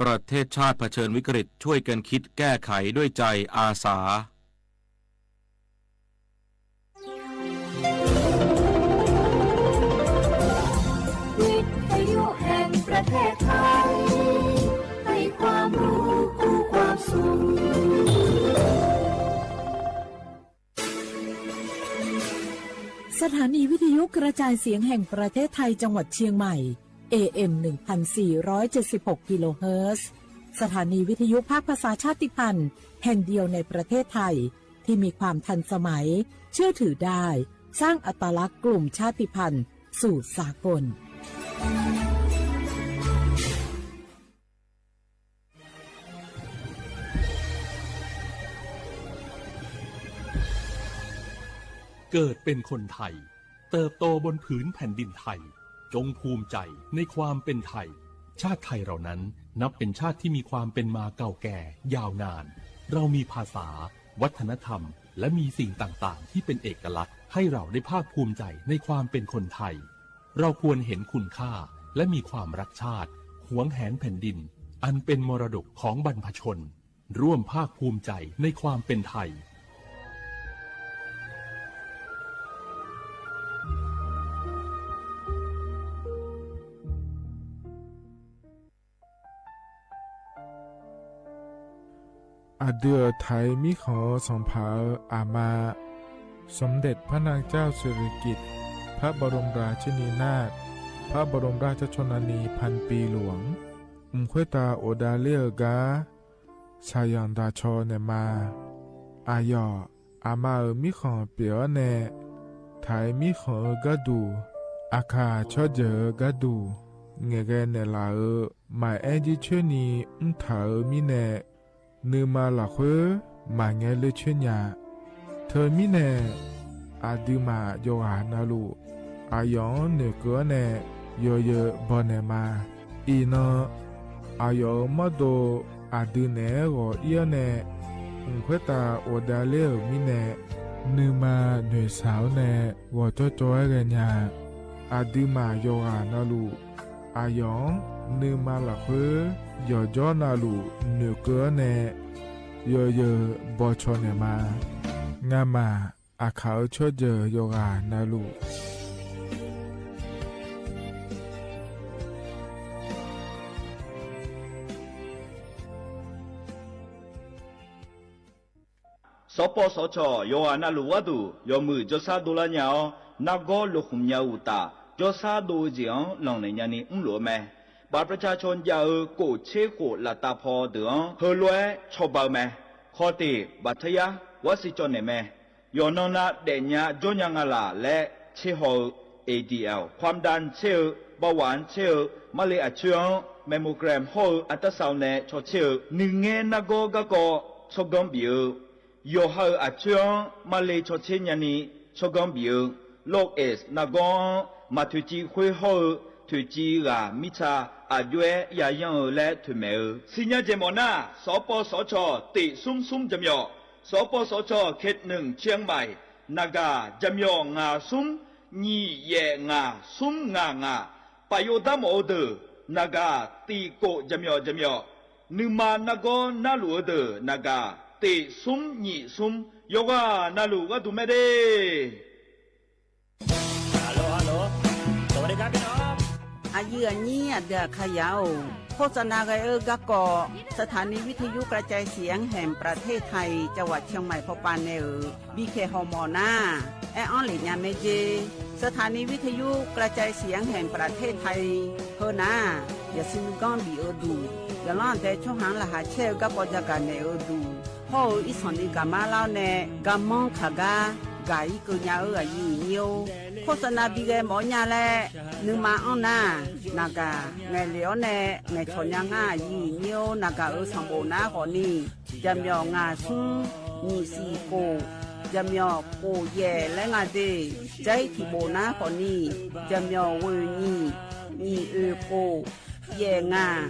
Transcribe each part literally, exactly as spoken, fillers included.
ประเทศชาติเผชิญวิกฤต ช่วยกันคิดแก้ไขด้วยใจอาสา วิทยุแห่งประเทศไทย ให้ความรู้คู่ความสุข สถานีวิทยุกระจายเสียงแห่งประเทศไทยจังหวัดเชียงใหม่ เอเอ็ม หนึ่งพันสี่ร้อยเจ็ดสิบหก กิโลเฮิรตซ์ สถานีวิทยุภาคภาษาชาติพันธุ์แห่งเดียวในประเทศไทย ที่มีความทันสมัย เชื่อถือได้ สร้างอัตลักษณ์กลุ่มชาติพันธุ์สู่สากล เกิดเป็นคนไทย เติบโตบนผืนแผ่นดินไทย จงภูมิใจในความเป็นไทย ชาติไทยเรานั้นนับเป็นชาติที่มีความเป็นมาเก่าแก่ยาวนาน เรามีภาษา วัฒนธรรม และมีสิ่งต่างๆ ที่เป็นเอกลักษณ์ ให้เราได้ภาคภูมิใจในความเป็นคนไทย เราควรเห็นคุณค่า และมีความรักชาติ หวงแหนแผ่นดิน อันเป็นมรดกของบรรพชน ร่วมภาคภูมิใจในความเป็นไทย Aqdui-euq Taiq mirkhanq-eu sanqpaq-euq aqma, สมเด็จพระนางเจ้าสิริกิติ์ พระบรมราชินีนาถ พระบรมราชชนนีพันปีหลวง mq khoertav ghofdav ler-eu gar shaqyanq daqcaw naeqma. Aqyawf aqma-euq mirkhanq pyeuf-awr nae, Taiq mirkhanq-eu gharduq, Aqkaq tsawrjeuq-eu gharduq ngaeqghae naeqlaf-euq maqaer jircoer ni mrtaq-euq mirnae, nuima lafkhoer maqngae ler coer nya. Teumirnae, aqduimaf yawqghaq navluf, aqyawf-anr noeqkeuv-awr nae yawzeu bawnaeq ma. Iqnan, aqyawf-euq mawrdo aqdui naeq-aer ghawq ir-awr nae, mq khoertav ghofdav ler-euq mirnae, nuima noeqshaq-awr nae ghawqcawv cawv-aer ghaenya. Aqduimaf yawqghaq navluf, aqyawf-anr nuima lafkhoer yawqjawr navluf noeqkeuv-awr nae yawzeu bawcaw naeqma. Ngamaf Aqkaq-euq tsawrjeuq yawqghaq navluf, Sawrpawv sawrcawq yawqghaq navluf gharduq yawmuiq jawrshar dovlar nya-awr, nargawr lokhmq nya-eu uqtaf, jawrshar dov-eu jeq-anr lanqnaeq nyani mrluf-eu mae. บัตรประชาชน jav-eu kof tser khof laftav paw deuq-anr heulof-aer cawba-eu mae. Khawf tiq บัตรทะยัก gharsiq cawv naeq mae. Yawqnan nav daefnya jawrnya nga laq laer tser haw-eu, A D L, ความดัน tser-eu, เบาหวาน tser-eu, marle aqcoer-anr mammogram hawr-eu อัลตราซาวน์ nae caw tser-eu, nuingaer nargawr garkawv tsawrganr bif-eu, yawqha-euq aqcoer-anr marle caw tser nyani tsawrganr bif-eu, โรคเอดส์ nargawr-anr maq toeqciv khoer hawr-eu toeqciv ghaq mirtsa aqjox-aer yayanr-eu laer toeqmaeq-eu. Siqnya jeq mawf nar, sawrpawv sawrcawq tiq smr smr jaqmyawf, sawrpawv sawrcawq เขตหนึ่ง เชียงใหม่, naqgaq jaqmyawf ngaq smr nyiq yaef ngaq smr ngaq ngaq, ปะโยด้าม mawf-eu deuq naqgaq tiq kof jaqmyawf jaqmyawf, nuima nargawr narluf-eu deuq naqgaq tiq smr nyiq smr, yawqghaq navluf gharduq mae de. Aqyuif aqnyir aqdui aqkaqyaq-or, โฆษณา ghae-eu garkawv สถานีวิทยุกระจายเสียงแห่งประเทศไทย จังหวัดเชียงใหม่ pawpav nae-euq bikhaeq hawmawf nar, aer-anr lef nya mae jer. สถานีวิทยุกระจายเสียงแห่งประเทศไทย heunar-aq, yawshuif nuiganr bif-eu duq, yawqlanr aqdae tsawrhaq-anr laqkhaq caer-eu garkawv jagaq naeq-eu duq hawr-eu irsanq ni gaqmar lar-awr nae, garmanr kaq gar gaq-ir keuv nya-eu aqyuif aqnyir-or, โฆษณา bighae mawf-awr nya laer nuima anr nar, naqgaq ngaeqlef-awr nae ngaeqcawq nya ngar aqyuif aqnyir-or, naqgaq-euq sanqbof nar khawfni, jaqmyawf ngaq smr nyiq siq kof jaqmyawf khof yaef laer nga de. Jair tiqbof nar khawfni, jaqmyawf ghoeq nyiq, nyiq oeq khof, yaef ngaq,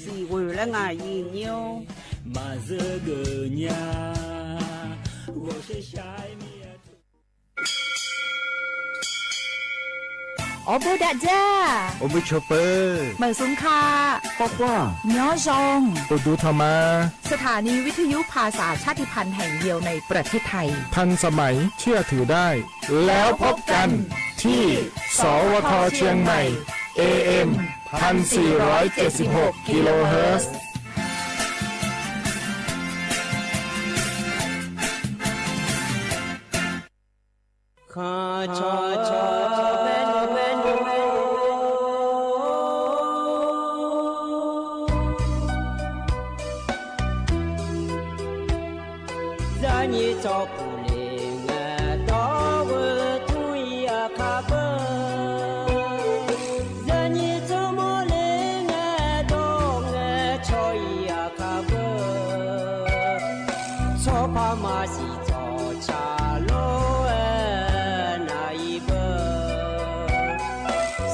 siq ghoeq laer nga yif nyir-or. Maqzeur geuf nya, ghawqshar shar-aer mir-a. Awrboer dav dzar, awrboer cawpeu, maqsmr ka, khawr khawr, myanr zaw, uqduq tanq ma. สถานีวิทยุภาษาชาติพันธุ์แห่งเดียวในประเทศไทย ทันสมัย เชื่อถือได้ แล้วพบกันที่ สวท เชียงใหม่ เอเอ็ม พันสี่ร้อยเจ็ดสิบหก กิโลเฮิรตซ์ Zaqnyiq tsawrhaq puq le ngae dawr-eu tmr-ir aqkar beu. Zaqnyiq tsawrmawr le ngae dawr ngae cawq-ir aqkar beu. Tsawrpaq maqsiq tsawqtsaq lof-aer nav-ir beu.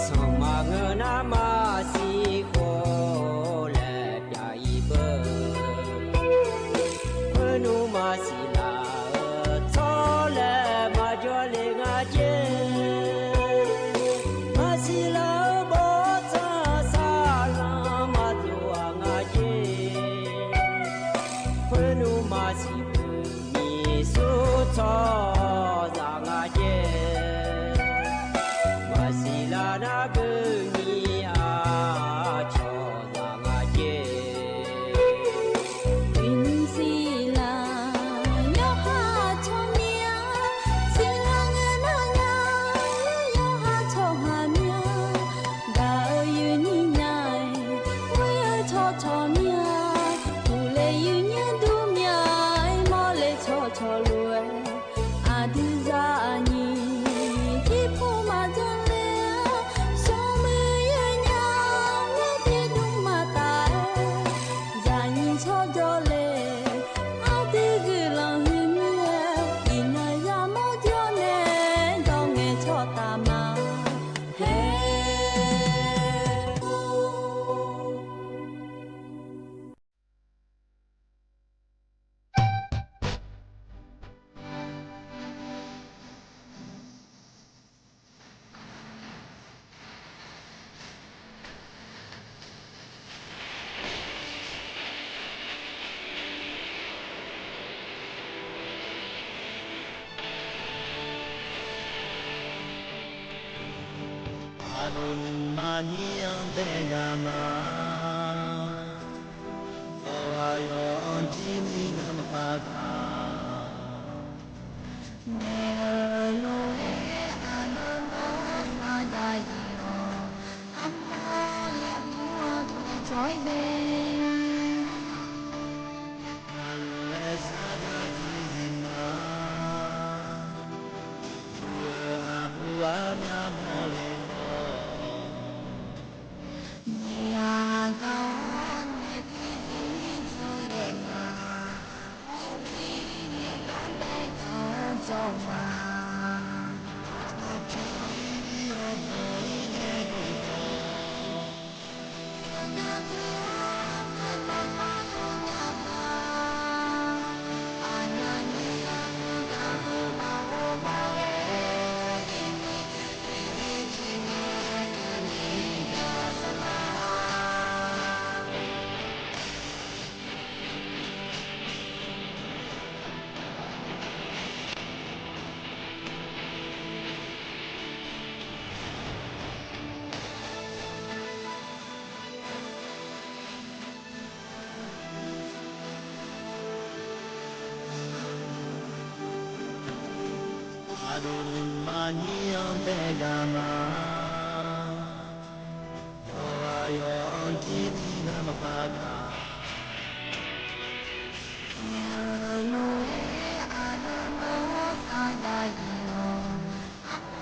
Sanqpaq ngeur nar maqsiq khof laer pyav-ir beu. Khoernmr maqsiq laf-eu tsawrlaer maqjawr le nga jer. Maqsiq laf-eu bawrtsanq saqlanq maqdov-aq nga jer. Khoernmr maqsiq puq nyiq sur tsawrhaqzaq nga jer. Maqsiq laf nar beu nyiq-a cawqzaq nga jer. Uiqnymr siq laf yawqha tsawrmyanr, siq laf ngae nar nya, yawqha tsawrhaq myanr, gaq-eu yuifnyir nya-aer, ghoer-eu tsawrcawq myanr, uqle yuifnyir dur myanr-aer, mawrle tsawrcawq lof-aer, aqdui zaqnyiq jirpov maqjanr-aer, smrmuiq yawnya-aer tiqdmr maqtaf-aer, zaqnyiq tsawrjawr le, aqdui guiqlanq huiq mir-aer, iqnan yamawr jawr nae, dawr ngae tsawrtaf ma. Her Aqduimaf nyir-anr dae ghaq ma. Awq aqyawf-anr jir ni ngamaf paq gaq. Naeq-euq lof-aer aqdui nawr sar jav-ir-awq. Armawr laeqhmq-anr tov cawq-ir de. Aqloq-aer sar jav-ir zif ma. Pu-eu aqbur armyar mawrle-awr, nyiq ghaq gar-awr nae tiqjir jawrle ma. Aqdui naeq-anr bae danq-anr jawr ma. Aqpoeq-ir ni-awr bawq-ir nae geuf-awr, Aqduimaf nyir-anr bae ghaq ma. Awq aqyawf-anr jir ni ngamaf paq gaq. Nyiq-euq lof-aer aqdui nawr sar jav-ir-awq.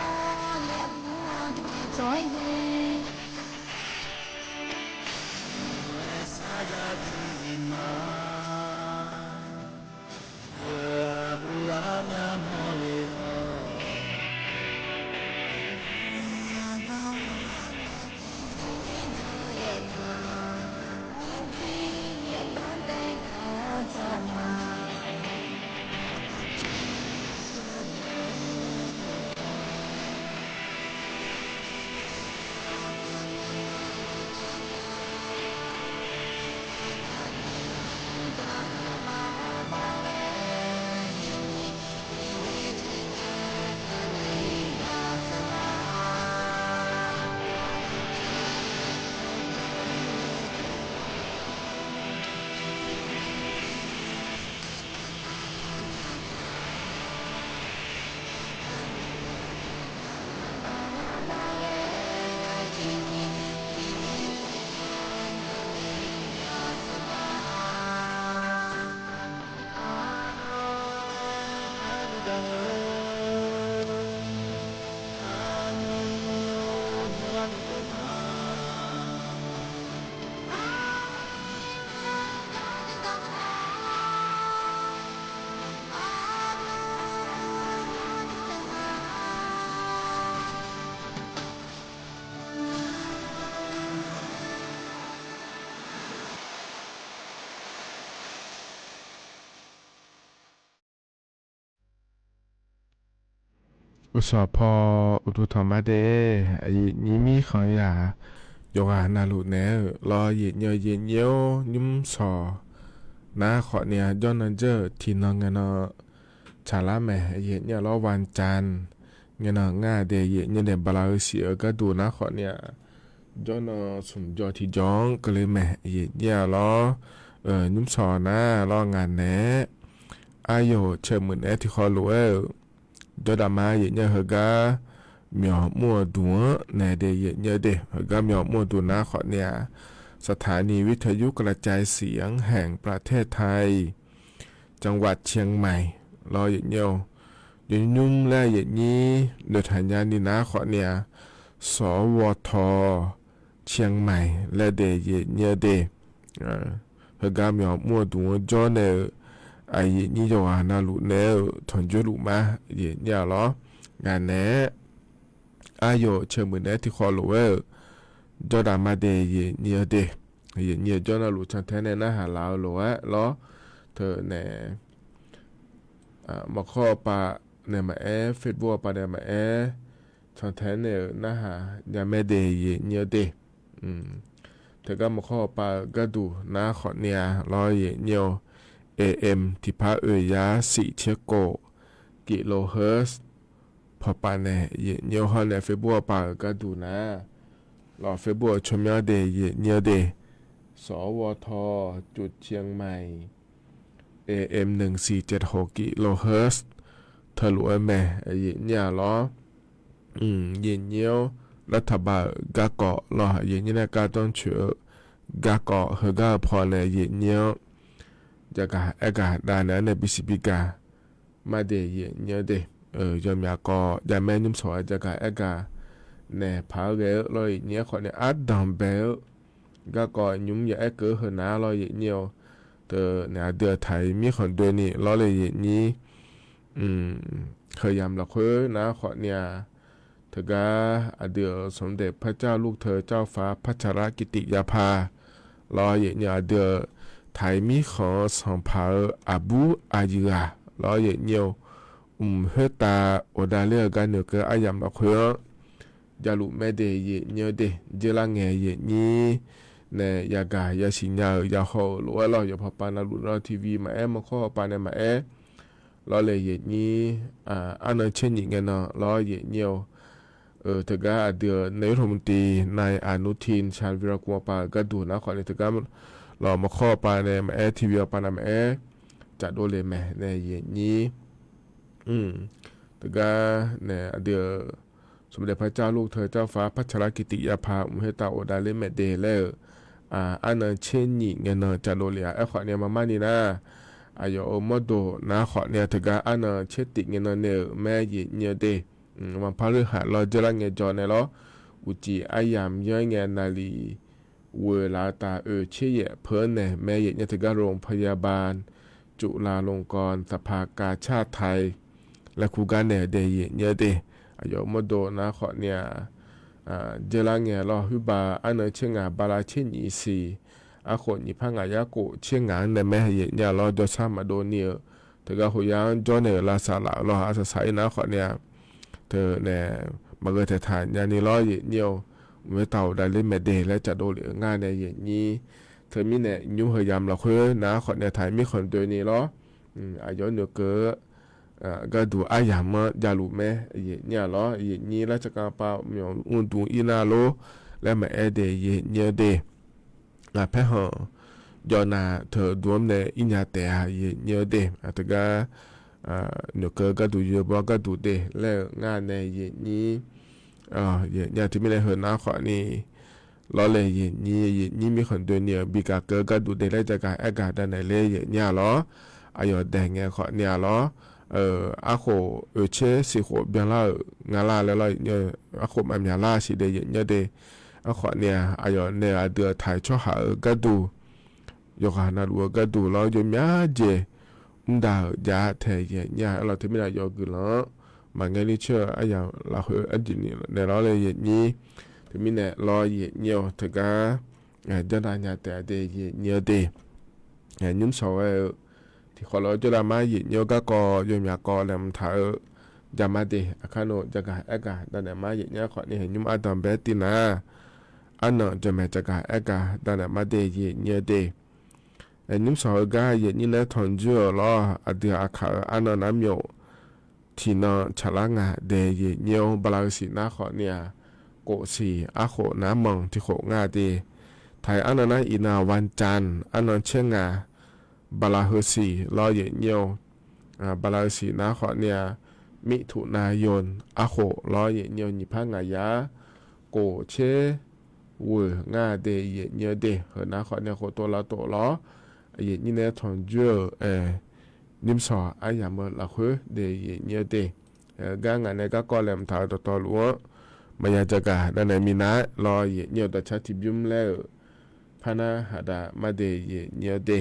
Armawr laeqhmq-anr tov cawq-ir de. Aqloq-aer sar jav-ir zif ma. Pu-eu aqbur armyar Uqsawq paw uqduq tanqma de, aqyuif nyir mirkhanq-a, yawqghaq navluf naeq-aer-euq lawr, yaefnyir-eu yaefnyir-or, nymr sawq nar khawfni-a jawrnan dzeur-euq tiqnan ngaenan tsaqlar mae, yaefnyir-a lawr, วันจันทร์ ngaenan ngar de yaefnyir de, bala-eu siq-eu gharduq nar khawfni-a jawrnan smq jawr tiqjawr-anr keuvle mae, yaefnyir-a lawr, nymr sawq nar lawr ngaq naeq-aer, aryawq caemuiq naeq-aer tiqkhawv lof-aer-euq, jawrdaq ma yaefnyir-eu heugar myawq mr-eu duq-anr naeq de yaefnyir-eu de, heugar myawq mr-eu duq nar khawfni-a, สถานีวิทยุกระจายเสียงแห่งประเทศไทย จังหวัดเชียงใหม่ lawr yaefnyir-eu, yawnymr laer yaefnyir noeqtaq nyani nar khawfni-a, สวท เชียงใหม่ laer de yaefnyir-eu de, heugar myawq mr-eu duq-anr jawr nae-eu, aqyuif nyir yawqghaq navluf naeq-aer-euq tanqjoer luf ma, yaefnyir-a lawr, ngaq naeq-aer, aryawq caemuiq naeq-aer tiqkhawv lof-aer-euq, jawrdaq ma de yaefnyir-eu de, yaefnyir-eu jawr navluf cantae nae narhaq laf-eu lof-aer lawr, teunae maqkhawr-eu pav nae maqaer, Facebook-eu pav nae maqaer, cantae nae-euq narhaq nya mae de yaefnyir-eu de. Teugar maqkhawr-eu pav-eu gharduq nar khawfni-a lawr yaefnyir-eu, AM tiqpar oeq yar siq tser kof kilohertz pawqpav nae yaefnyir-eu hawr nae Facebook-eu pav-euq gharduq nar, lawr Facebook-eu tsawrmyanr de yaefnyir-eu de, สวท จุดเชียงใหม่ AM หนึ่งสี่เจ็ดหก kilohertz teulof-aer mae, yaefnyir-a lawr, yaefnyir-awr รัฐบาล-euq garkawv lawr, yaefnyir nae gardanr coeq-eu garkawv heugar-eu pawnae yaefnyir-anr jagaq aergaq dav naeq-aer nae bisiq bigaq ma de yaefnyir-eu de, yawmyaq kawv javmaer nymr sawq-aer jagaq aergaq naeq paq-aer ghae-eu lawr yaefnyir-aer khawfni ardanq bae-eu garkawv nymr ya aer keuv-eu heunar lawr yaefnyir-eu, teunae aqdui-euq taq-iq mirkhanq doeni lawr le yaefnyir, heuyamq lafkhoer nar khawfni-a, teugar aqdui-euq สมเด็จพระเจ้าลูกเธอเจ้าฟ้า พัชรกิติยาภา lawr yaefnyir aqdui-euq taq-iq mirkhanq-anr sanqpaq-eu aqbur aqyuif-aq lawr yaefnyir-eu, mq khoertav ghofdav ler-eu gar noeqkeuv aryamq lafkhoer-anr javluf mae de yaefnyir-eu de, dzeurlar ngae yaefnyir nae yagaq yasiq nya-euq yahaw-euq lof-aer lawr, yawqpawqpav navluf lawr TV maqaer, maqkhawr-eu pav nae maqaer, lawr le yaefnyir, arnan tser nyif ngae nan lawr yaefnyir-eu, teugar aqdui-euq นายกรัฐมนตรี นายอนุทิน ชาญวีรกูล pav-euq gharduq nar khawfni teugar lawr maqkhawr-eu pav nae maqaer, TV-eu pav nae maqaer, cafdov le mae nae yaefnyir, teugar nae aqdui-euq สมเด็จพระเจ้าลูกเธอเจ้าฟ้า พัชรกิติยาภา mq khoertav ghofdav ler mae de laer-euq, arnan tser nyif ngae nan cafdov le-a. Aerkhawfni maqmar ni nar, aqyawf-euq mawrdo nar khawfni-a teugar arnan tser tif ngae nan nae-euq mae yaefnyir-eu de, maqpar ler haq lawr dzeurlar ngae jawr nae lawr, uqcif aryamq yanr ngae naqliq ghoeq laf-eu taf oeq tser yaef peuq-anr nae mae yaefnyir-eu teugar โรงพยาบาลจุฬาลงกรณ์ สภากาชาดไทย laer kur gar nae-euq de yaefnyir-eu de, aqyawf-euq mawrdo nar khawfni-a, dzeurlar ngae lawr khoerbav arnan tser ngaq bala tser nyif siq, arkhof nyiq par ngaq yarkhof tser ngaq-anr nae mae yaefnyir-a lawr jawrshar maqdov ni-eu, teugar khof yar-anr jawr nae-euq lavsaq laf-euq lawr arsaq saq-ir nar khawfni-a, teunae maqghae taeqtaq nyani lawr yaefnyir-eu, mq khoertav ghofdav ler mae de laer cafdov lef-eu ngar nae yaefnyir, teumirnae nymr heuyamq lafkhoer nar khawfni taq-iq mirkhanq doeni lawr, aqyawf-anr noeqkeuv-eu gharduq aryamq-anr javluf mae yaefnyir-a lawr, yaefnyir lar tsaqkhav pav myawq mr duq ir nar lor laer maqaer de yaefnyir-eu de, ngaq paerkhanq jawv nav teu duq-anr nae ir nya taef-a yaefnyir-eu de, teugar noeqkeuv gharduq yoeq bawr gharduq de laer-euq ngar nae yaefnyir, yaefnyir-a teumirnae heunar khawfni lawr le yaefnyir, yaefnyir mirkhanq doeni-euq bigaq keuv gharduq de laer jagaq aergaq dav naeq ler yaefnyir-a lawr, aqyawf daeq ngae khawfni-a lawr, arkhof oeq tser siq khof byanlar-euq nga lar laer lawr, arkhof maqmyaq lar siq de yaefnyir-eu de, aerkhawfni-a aqyawf nae-euq aqdui-euq taq-iq tsawrhaq-euq gharduq, yawqghaq navluf-eu gharduq lawr yawmya jeq mr dav-euq jav taeq yaefnyir-a. Aerlawq teumirnae aqyawf guiqlanq-anr maqngae ni coer-eu aryamq lafkhoer arjeq ni naeq lawr le yaefnyir, teumirnae lawr yaefnyir-eu teugar jawrdav nya taef-a de yaefnyir-eu de, nymr shawq ghae-eu tiqkhawf lof-aer jawrdav mar yaefnyir-eu garkawv yawmyaq kawv laeqhmq taq-eu jama de. Aqkar nov jagaq aergaq danaeq mar yaeq nyir khawf ni, nymr ardanq bae-aer tiv nar, arnan jamaeq jagaq aergaq danaeq mar de yaeq nyir-eu de. Nymr sawq-eu gar yaeq nyir nae tanqjoer-euq lawr, aqdui aqkaq-euq arnan nar myawf tiqnan tsaqlar nga de yaeq nyir-awr, bala-eu siq nar khawf ni-aq, kof siq arkhof nar manq tiqkhof nga de. Taq-iq arnan nar iqnan วันจันทร์ arnan caer nga, bala heu siq lawr yaeq nyir-awr, bala-eu siq nar khawf ni-aq, มิถุนายน arkhof lawr yaeq nyir-awr, nyiq par ngaq yar kof caer ghoeq nga de yaeq nyir-eu de. Heu nar khawf ni-aq, khof tov lar tov lawr yaeq nyir nae tanqjoer-euq nymr sawq aryamq-eu lafkhoer de yaeq nyir-eu de. Gar ngaq nae garkawv laeqhmq taq-eu dawqtawvluf-anr maqya jagaq danaeq minav lawr yaeq nyir-eu dawqcar tiqbymr laer-euq par nar haqdaq mar de yaeq nyir-eu de.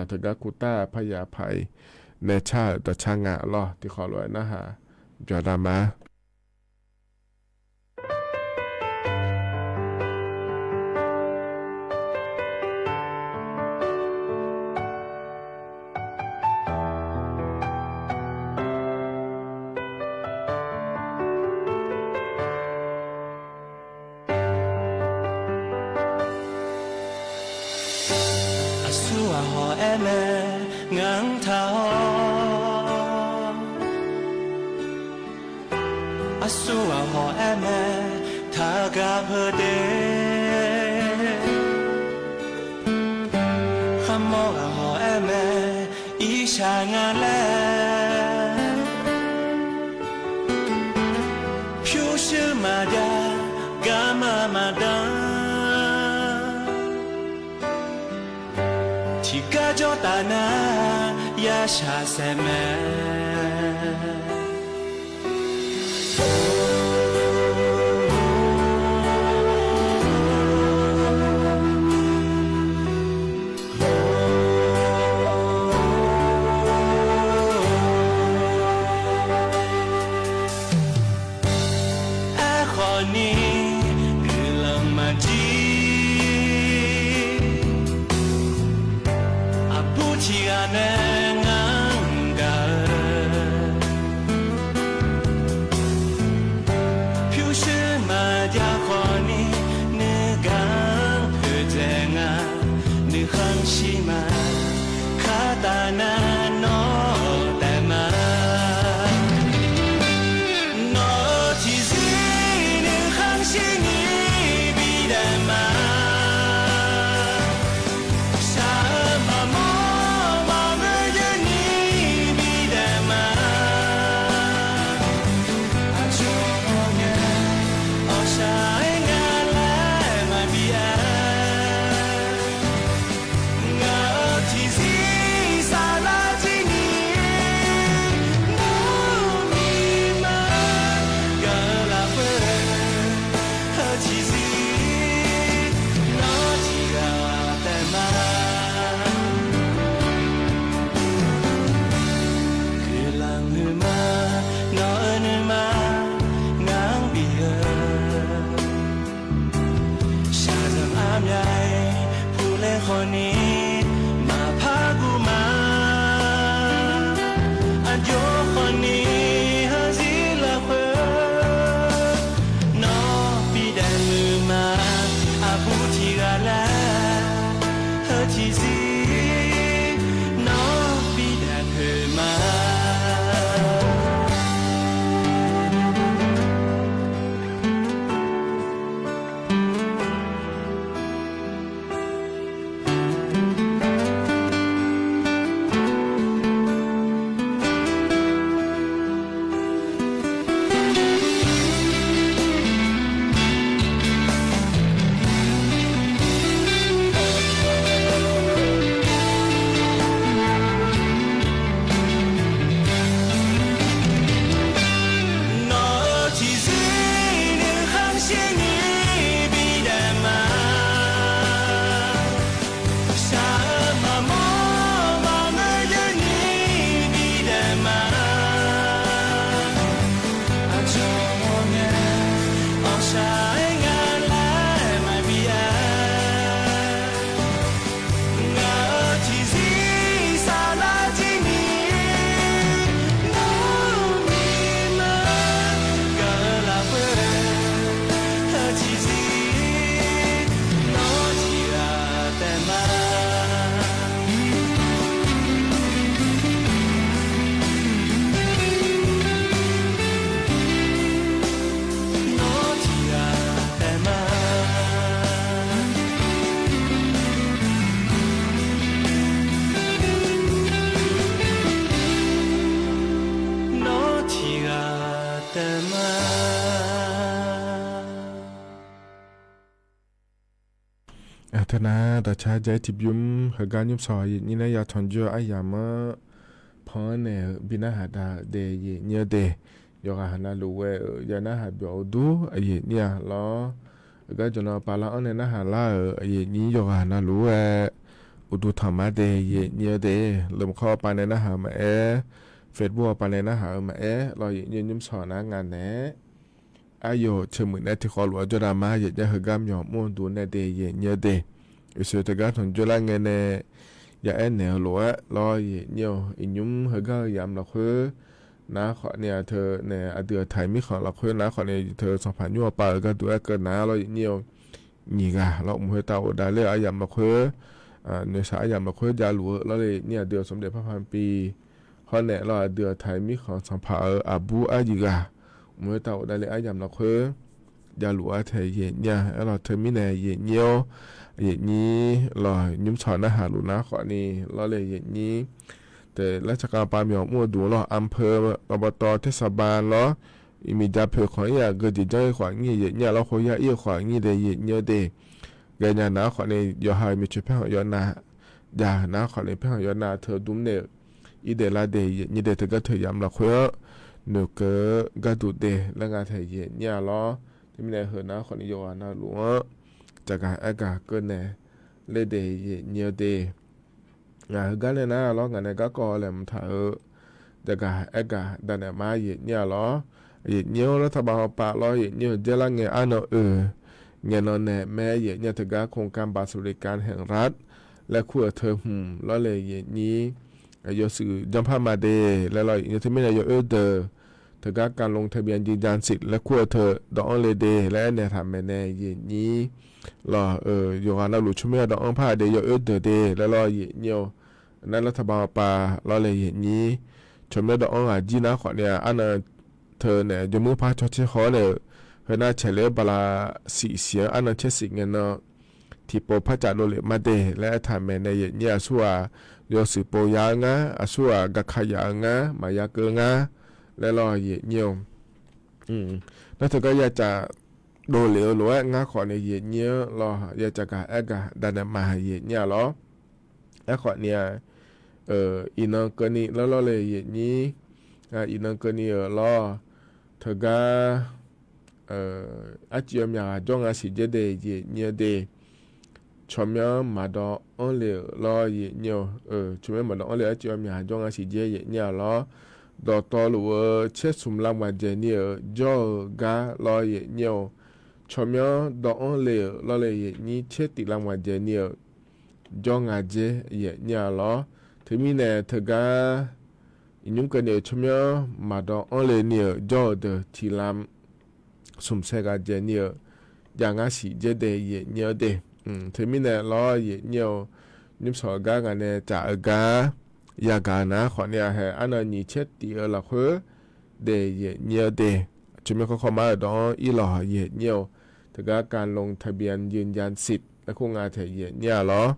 Teugar kurtav parya paq-iq nae car-euq dawqcar nga lawr, tiqkhawf lof-aer narhaq byaqda ma. Aqsur ghaq hawq-aer mae, ngaq-anr taq-awr. Aqsur ghaq hawq-aer mae, taqgaq peuq de. Kharmawr ghaq hawq-aer mae, irsaq nga laer. Pyurshuir maqjav, garma maqdan. Tiqgar jawr taf nar, yashaq saeq mae. Aerkhawf ni guiqlanq maqjir. Aqbur tiq ghaq nae ngar-anr gaq-eu pyurshuir maqjav khawf ni, nuigaq-anr poeqdzaeq nga. Nuikhanr shir ma, khartaf nar nawr taef ma. Nawq-euq tiqzir nuikhanr Aqteu nar dawqcar jav-ir tiqbymr heugar nymr sawq aqyuif nyir nae ya tanqjur-eu aryamq-anr pan-anr naeq-euq bi narhaq daq-euq de aqyuif nyir-eu de, yawqghaq navluf ghae-euq ya narhaq byawf-eu dur aqyuif nyir-a lawr. Heugar jawqnan pav lar-anr nae narhaq lar-euq aqyuif nyir yawqghaq navluf-aer uqduq tanq mar de aqyuif nyir-eu de, lmqkawr pav nae narhaq-eu maqaer, Facebook-awr pav nae narhaq-eu maqaer lawr aqyuif nyir-eu nymr sawq nar ngaq naeq-aer Aryawq teuq muiq nae tiqkhawf lof-aer jawrdav ma aqyuif nyir-eu heugar myawq mr-eu duq nae de aqyuif nyir-eu de, iqsoeq teugar tanqjur lar ngae nae ya aernaeq-eu lof-aer lawr aqyuif nyir-eu iqnymr heugar-eu yamq lafkhoer nar khawfni aqteu nae aqdui aqtaq-iq mirkhanq lafkhoer nar khawfni teu sanqpaq nymr-awr pav-eu gharduq aerkeuv nar lawr aqyuif nyir-eu nyiq ghaq lawr mq khoertav ghofdav ler-eu aryamq lafkhoer, noeqshaq aryamq lafkhoer javluf-eu lawr le nyir aqdui-euq smq daef parpar pi hawr naeq lawr aqdui aqtaq-iq mirkhanq sanqpaq-euq aqbur aryiq ghaq mq khoertav ghofdav ler aryamq lafkhoer javluf-aer taeq aqyuif nyir-a. Aerlawq teumirnae aqyuif nyir-awr aqyuif nyir lawq nymr sawq narhaq luf nar khawfni lawr le aqyuif nyir teu lar tsaqkhav pav myawq mr-eu duq lawr อำเภอ อบต เทศบาล lawr, iqmiq ja poeq khanq-ir-aq geujeq janr-ir khawf nyir aqyuif nyir-a lawr khoer yar-ir-eu khawf nyir de aqyuif nyir-eu de, ghaenya nar khawfni yawqha-euq miqcoeq paerkhanq yawnav jav nar khawfni paerkhanq yawnav teu dmr nae-euq ir daef lar de aqyuif nyir de teugar teu yamq lafkhoer-anr noeqkeuv-eu gharduq de laer nga taeq aqyuif nyir-a lawr. Teumirnae heu nar khawfni yawqghaq navluf-anr jaqgaq aergaq keuv naeq ler de aqyuif nyir-eu de. Ngaq heugar nae nar lawr ngaq nae garkawv laeqhmq taq-eu jaqgaq aergaq daqnaeq ma aqyuif nyir-a lawr. Aqyuif nyir-awr lar taqbav hawpav lawr aqyuif nyir-eu jaerlar ngae arnan oeq ngaeqnan nae mae aqyuif nyir-a teugar โครงการบัตรสวัสดิการแห่งรัฐ laer kur-euq teu hmq lawr le aqyuif nyir yawshuif janrpar ma de laer lawr aqyuif nyir teumirnae yawoer deuq teugar การลงทะเบียนยืนยันสิทธิ์ laer kur-eu teu dawv-anr le de laer aernaeq taq maeqnaeq aqyuif nyir lawq-euq yawqghaq navluf tsawrmyanr dawv-anr par-a de yawoer deuq de laer lawr aqyuif nyir-eu nar lar taqbav hawpav lawr le aqyuif nyir tsawrmyanr dawv-anr ghaq jir nar khawfni-a arnan teu nae jawrmur par cawtser haw-awr nae-euq heunar caeqle-aer bala siq siq-anr arnan caer siq ngae nan tiqpov par caf dovlef ma de laer aertaq maeqnaeq aqyuif nyir aqsurghaq yawshuif pov ya-eu ngar aqsurghaq gaqka yaf-eu ngar maqya keuv ngar laer lawr aqyuif nyir-eu nar teugar ya caf dovlef-eu lof-aer ngar khawfni aqyuif nyir-anr lawr ya caqgaq aergaq daqnaeq ma aqyuif nyir-a lawr. Aerkhawfni-a iqnan keuvni lawr lawr le aqyuif nyir, iqnan keuvni-euq lawr teugar arcuiv-eu myaq ghaq jawr nga siq dzer de aqyuif nyir-eu de, tsawrmyanr maqdawv-anr le-euq lawr aqyuif nyir-eu tsawrmyanr maqdawv-anr le arcuiv-eu myaq ghaq jawr nga siq dzer aqyuif nyir-a lawr. Dawqtawvluf-eu caer smq lam ghaq dzaeq ni-euq jawr-eu gar lawr aqyuif nyir-eu tsawrmyanr dawv-anr le-euq lawr le aqyuif nyir caer tif lam ghaq dzaeq ni-euq jawr nga dzer aqyuif nyir-a lawr. Teumirnae teugar iqnymr keuvni-euq tsawrmyanr maqdawv-anr le ni-euq jawr-eu deuq tiq lam smq saer ghaq dzaeq ni-euq jav ngar siq dzer de aqyuif nyir-eu de. Teumirnae lawr aqyuif nyir-eu nymr sawq-eu gar ngaq nae caf-eu gar yagaq-eu nar khawfni-a hae arnan nyiq caer tif-eu lafkhoer de aqyuif nyir-eu de. Tsawrmyanr kawrkawr mar-euq dawv-anr irlawq aqyuif nyir-eu teugar การลงทะเบียนยืนยันสิทธิ์ laer kur nga taeq aqyuif nyir-a lawr.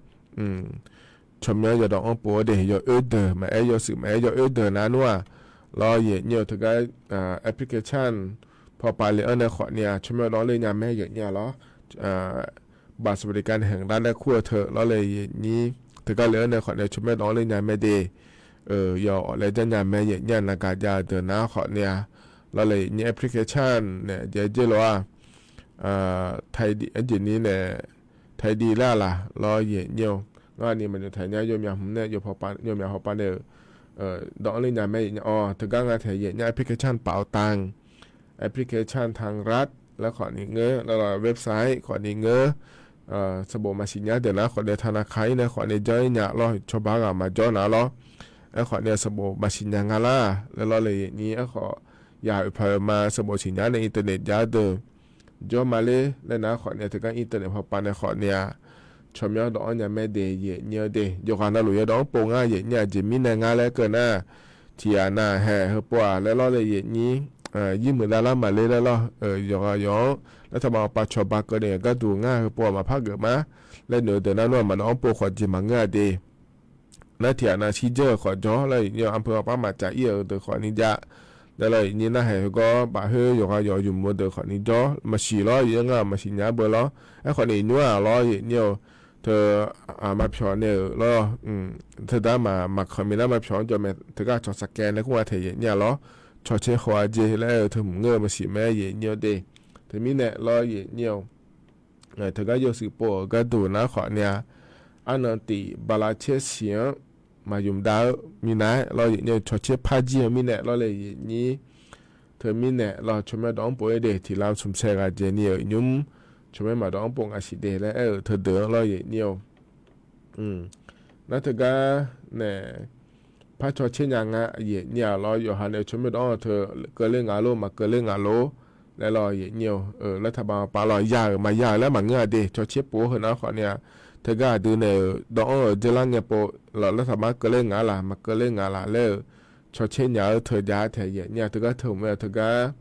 Tsawrmyanr yawdawv-anr pov-awr de yawoer deuq maqaer yawshuif maqaer yawoer deuq nar nmr-aq lawr aqyuif nyir-eu teugar application pawpav le-anr nae khawfni-a tsawrmyanr dawv-anr le nya mae aqyuif nyir-a lawr. บัตรสวัสดิการแห่งรัฐ laer kur-eu teu lawr le aqyuif nyir teugar le-anr nae khawfni tsawrmyanr dawv-anr le nya mae de. Yawf awf laer jar nya mae aqyuif nyir-a naqgaq jav-eu deuq nar khawfni-a lawr le aqyuif nyir application nae jaev jer lof-a taiq dif arjeq ni nae taiq dif laer-aq laq lawr aqyuif nyir-eu ngar ni maqnoeq taq nya yawmyaq hmq nae yawmyaq hawpav nae-euq dawv-anr le nya mae aqyuif nyir-a. Awq teugar nga taeq aqyuif nyir application 保ตัง application ทางรัฐ laer khawfni ngeur lawr website khawfni ngeur sanqbof maqsiq nya deuq nar khawfni ธนาคาร ir nae khawfni janr-ir nya lawr cawba ghaq maqjawr nar lawr. Aerkhawfni sanqbof maqsiq nya nga lar laer lawr le aqyuif nyir aerkhawf yaq oeq paq-eu ma sanqbof siqnya nae internet jav deuq jawr ma ler laer nar khawfni teugar internet pawpav nae khawfni-a tsawrmyanr dawv-anr nya mae de aqyuif nyir-eu de. Yawqghaq navluf yawdawv-anr pov ngar aqyuif nyir-a jeq mirnae ngar laer keuv nar tiq ghaq nav hae heupov-aq laer lawr le aqyuif nyir yir muiq dav lar maqler laer lawr. Yawqghaq yawq-anr lar taqbav hawpav cawba keuvni-euq gharduq ngar heupov-aq maqpar geuf ma laer noeq-eu deuq nar nmr-aq maqdawv-anr pov khawf jeq maqngeur-a de. Nar tiq ghaq nav shir dzeur-euq khawf jawr laer aqyuif nyir-eu อำเภอ hawpav maqcav ir-euq deuq khawfni jav. Laer lawr aqyuif nyir narhaq heugawr bafkhoer yawqghaq yawq yawmuiq-eu deuq khawfni jawr maqsiq lawr aqyuif nyir ngar maqsiq nya beu lawr. Aerkhawfni iqnymr-aq lawr aqyuif nyir-eu teu, maqpyawq nae-euq lawr, teudar maq, maqkanq minav maqpyawq-anr jawr mae, teugar cawq saqkaev nae kur nga taeq yaeq nyir-a lawr. Cawqcaer khawf-a jeq laer aer-eu teu hmq ngeur-eu maqsiq mae yaeq nyir-eu de. Teumirnae lawr yaeq nyir-eu, teugar yawshuif pov-euq gharduq nar khawf nya, arnan tif bala caer siq-anr maqymq dav-eu minav-aer lawr yaeq nyir-eu, cawqcaer par jir-eu mirnae lawr le yaeq nyir. Teumirnae lawr tsawrmyanr dawq-anr pov-ir de, tiq lam smq sae ghaq dzaeq ni-euq nymr, tsawrmyanr maq dawq-anr pov ngaq siq de laer aer-euq teudeuq-anr lawr yaeq nyir-eu. Nar teugar nae par cawqcaer nya nga yaeq nyir-a lawr, yawqha nae tsawrmyanr dawq-anr teu keuvler ngaq lor, maq keuvler ngaq lor laer lawr yaeq nyir-eu. Lar taqbaq pav lawr ya-euq maqya-euq laer maqngeur-a de, cawqcaer pov-eu heunar khawf nya, teugar aqdui nae-euq dawq-anr-euq dzeurlar ngae pov lawr, lar taqbaq keuvler ngaq laf maq keuvler ngaq laf laer-euq cawqcaer nya-eu teu jav taeq yaeq nyir-a. Teugar teu hmq-aer-eu teugar,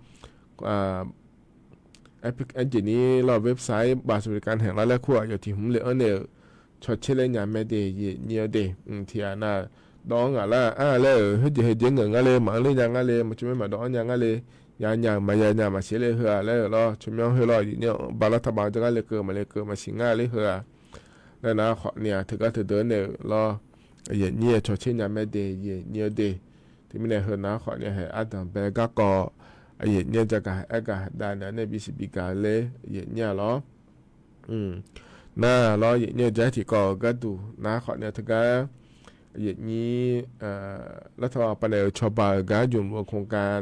aerjeq ni lawr website bafsuvkan haeq lar laer kur-aq yawf tiq hmq le anr nae-euq cawqcaer ler nya mae de yaeq nyir-eu de. Tiq ghaq nar dawq-anr ngaq lar-a laer-euq heujeq heujeq ngeur ngar le, maq anr ler nya ngar le, maq tsawrmyanr maq dawq-anr nya ngar le, ya nya-euq maqya nya maqsiq ler heu-a laer-euq lawr, tsawrmyanr heu lawr yaeq nyir-eu, bala taqbaq jawrgar lekeuv maq lekeuv maqsiq ngar ler heu-a. Laer nar khawf nya teugar teudeuq nae-euq lawr, yaeq nyir-eu cawqcaer nya mae de yaeq nyir-eu de. Teumirnae heunar khawf nya haeq ardanq bae garkawv, yaeq nyir-eu jagaq aergaq dav naeq-aer nae bisiq bigaq-eu ler yaeq nyir-a lawr. Nar lawr yaeq nyir-eu jaqaer tiqkawv-euq gharduq nar khawf nya teugar yaeq nyir, lar taqbaq pav naeq-euq cawba-euq gar jmq-eu โครงการ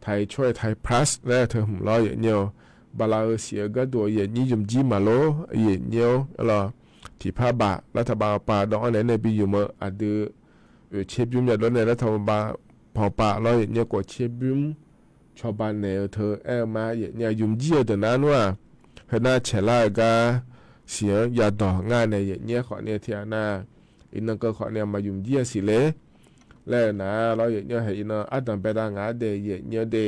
Thai Choice Thai Plus laer teu hmq lawr yaeq nyir-eu, bala-eu siq-eu gharduq yaeq nyir ymq jir maqlor yaeq nyir-eu lawr, tiqpar baf lar taqbaq pav dawq-anr naeq-aer nae bi ymq-eu aqdui oeq caer bymr yadawr nae lar taqbaq pav pav lawr yaeq nyir-eu kawf caer bymr cawba naeq-eu teu aer-eu ma yaeq nyir-a. Ymq jir-eu deuq nar nmr-aq, heunar caeq lar-eu gar siq-anr yadawq ngar nae yaeq nyir-aer khawf nya tiq ghaq nar, iqnan keuv khawf nya maq ymq jir-eu siq le laer-euq nar lawr yaeq nyir-eu haeq iqnan ardanq baedav ngaq-a de yaeq nyir-eu de.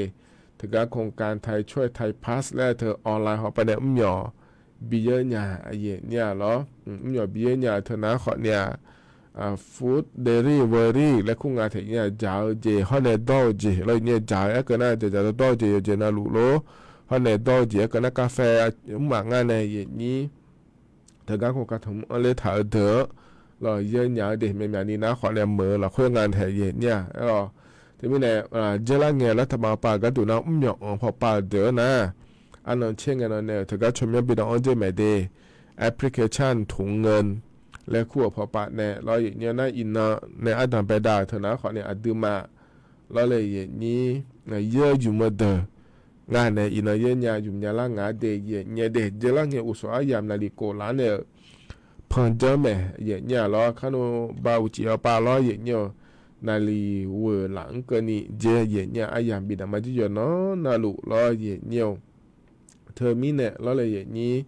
Teugar โครงการ Thai Choice Thai Plus laer teu online hawr pav nae mrmyawq bi yeur nya yaeq nyir-a lawr. Mrmyawq bi yeur nya-eu teu nar khawf nya-a, food delivery laer kur nga taeq nyir-a, dzaq-eu jeq hawr nae dawr-eu jeq lawr yaeq nyir-eu, dzaq-eu aerkeuv nar dzaqdzaq dawr-eu jeq yawqjeq navluf lor, hawr nae dawr-eu jeq aerkeuv nar กาแฟ mrmaf ngar nae yaeq nyir. Teugar โครงการ taqmr anr ler taq-eu deuq-anr lawr yeur nya-eu de. Myavmyavni nar khawf nae meuq-eu lafkhoer nga taeq yaeq nyir-a aer-awq. Teumirnae dzeurlar ngae lar taqbaq pav gharduq nar mrmyawq anq paw pav-eu deuq-anr nar, arnan caer ngae nan nae-euq teugar tsawrmyanr bi dawq-anr dzeur maeq de. Application ถุงเงิน laer kur-euq paw pav nae lawr yaeq nyir-a nar iqnan nae ardanq baedav-euq teu nar khawf nae aqduimaf lawr le yaeq nyir, yeur ymq-eu deuq ngar nae iqnan yeur nya ymq nya lar ngaq-a de yaeq nyir-eu de. Dzeurlar ngae uqshof aryamq naqliq kof laf-anr nae-euq พัน janr maeq yaeq nyir-a lawr, kar nmr ba uqcif-awr pav lawr yaeq nyir-eu, naqliq ghoeq laf-anr keuvni dzer yaeq nyir-a, aryamq bifnaf ma jir yawqnan navluf lawr yaeq nyir-eu. Teumirnae lawr le yaeq nyir,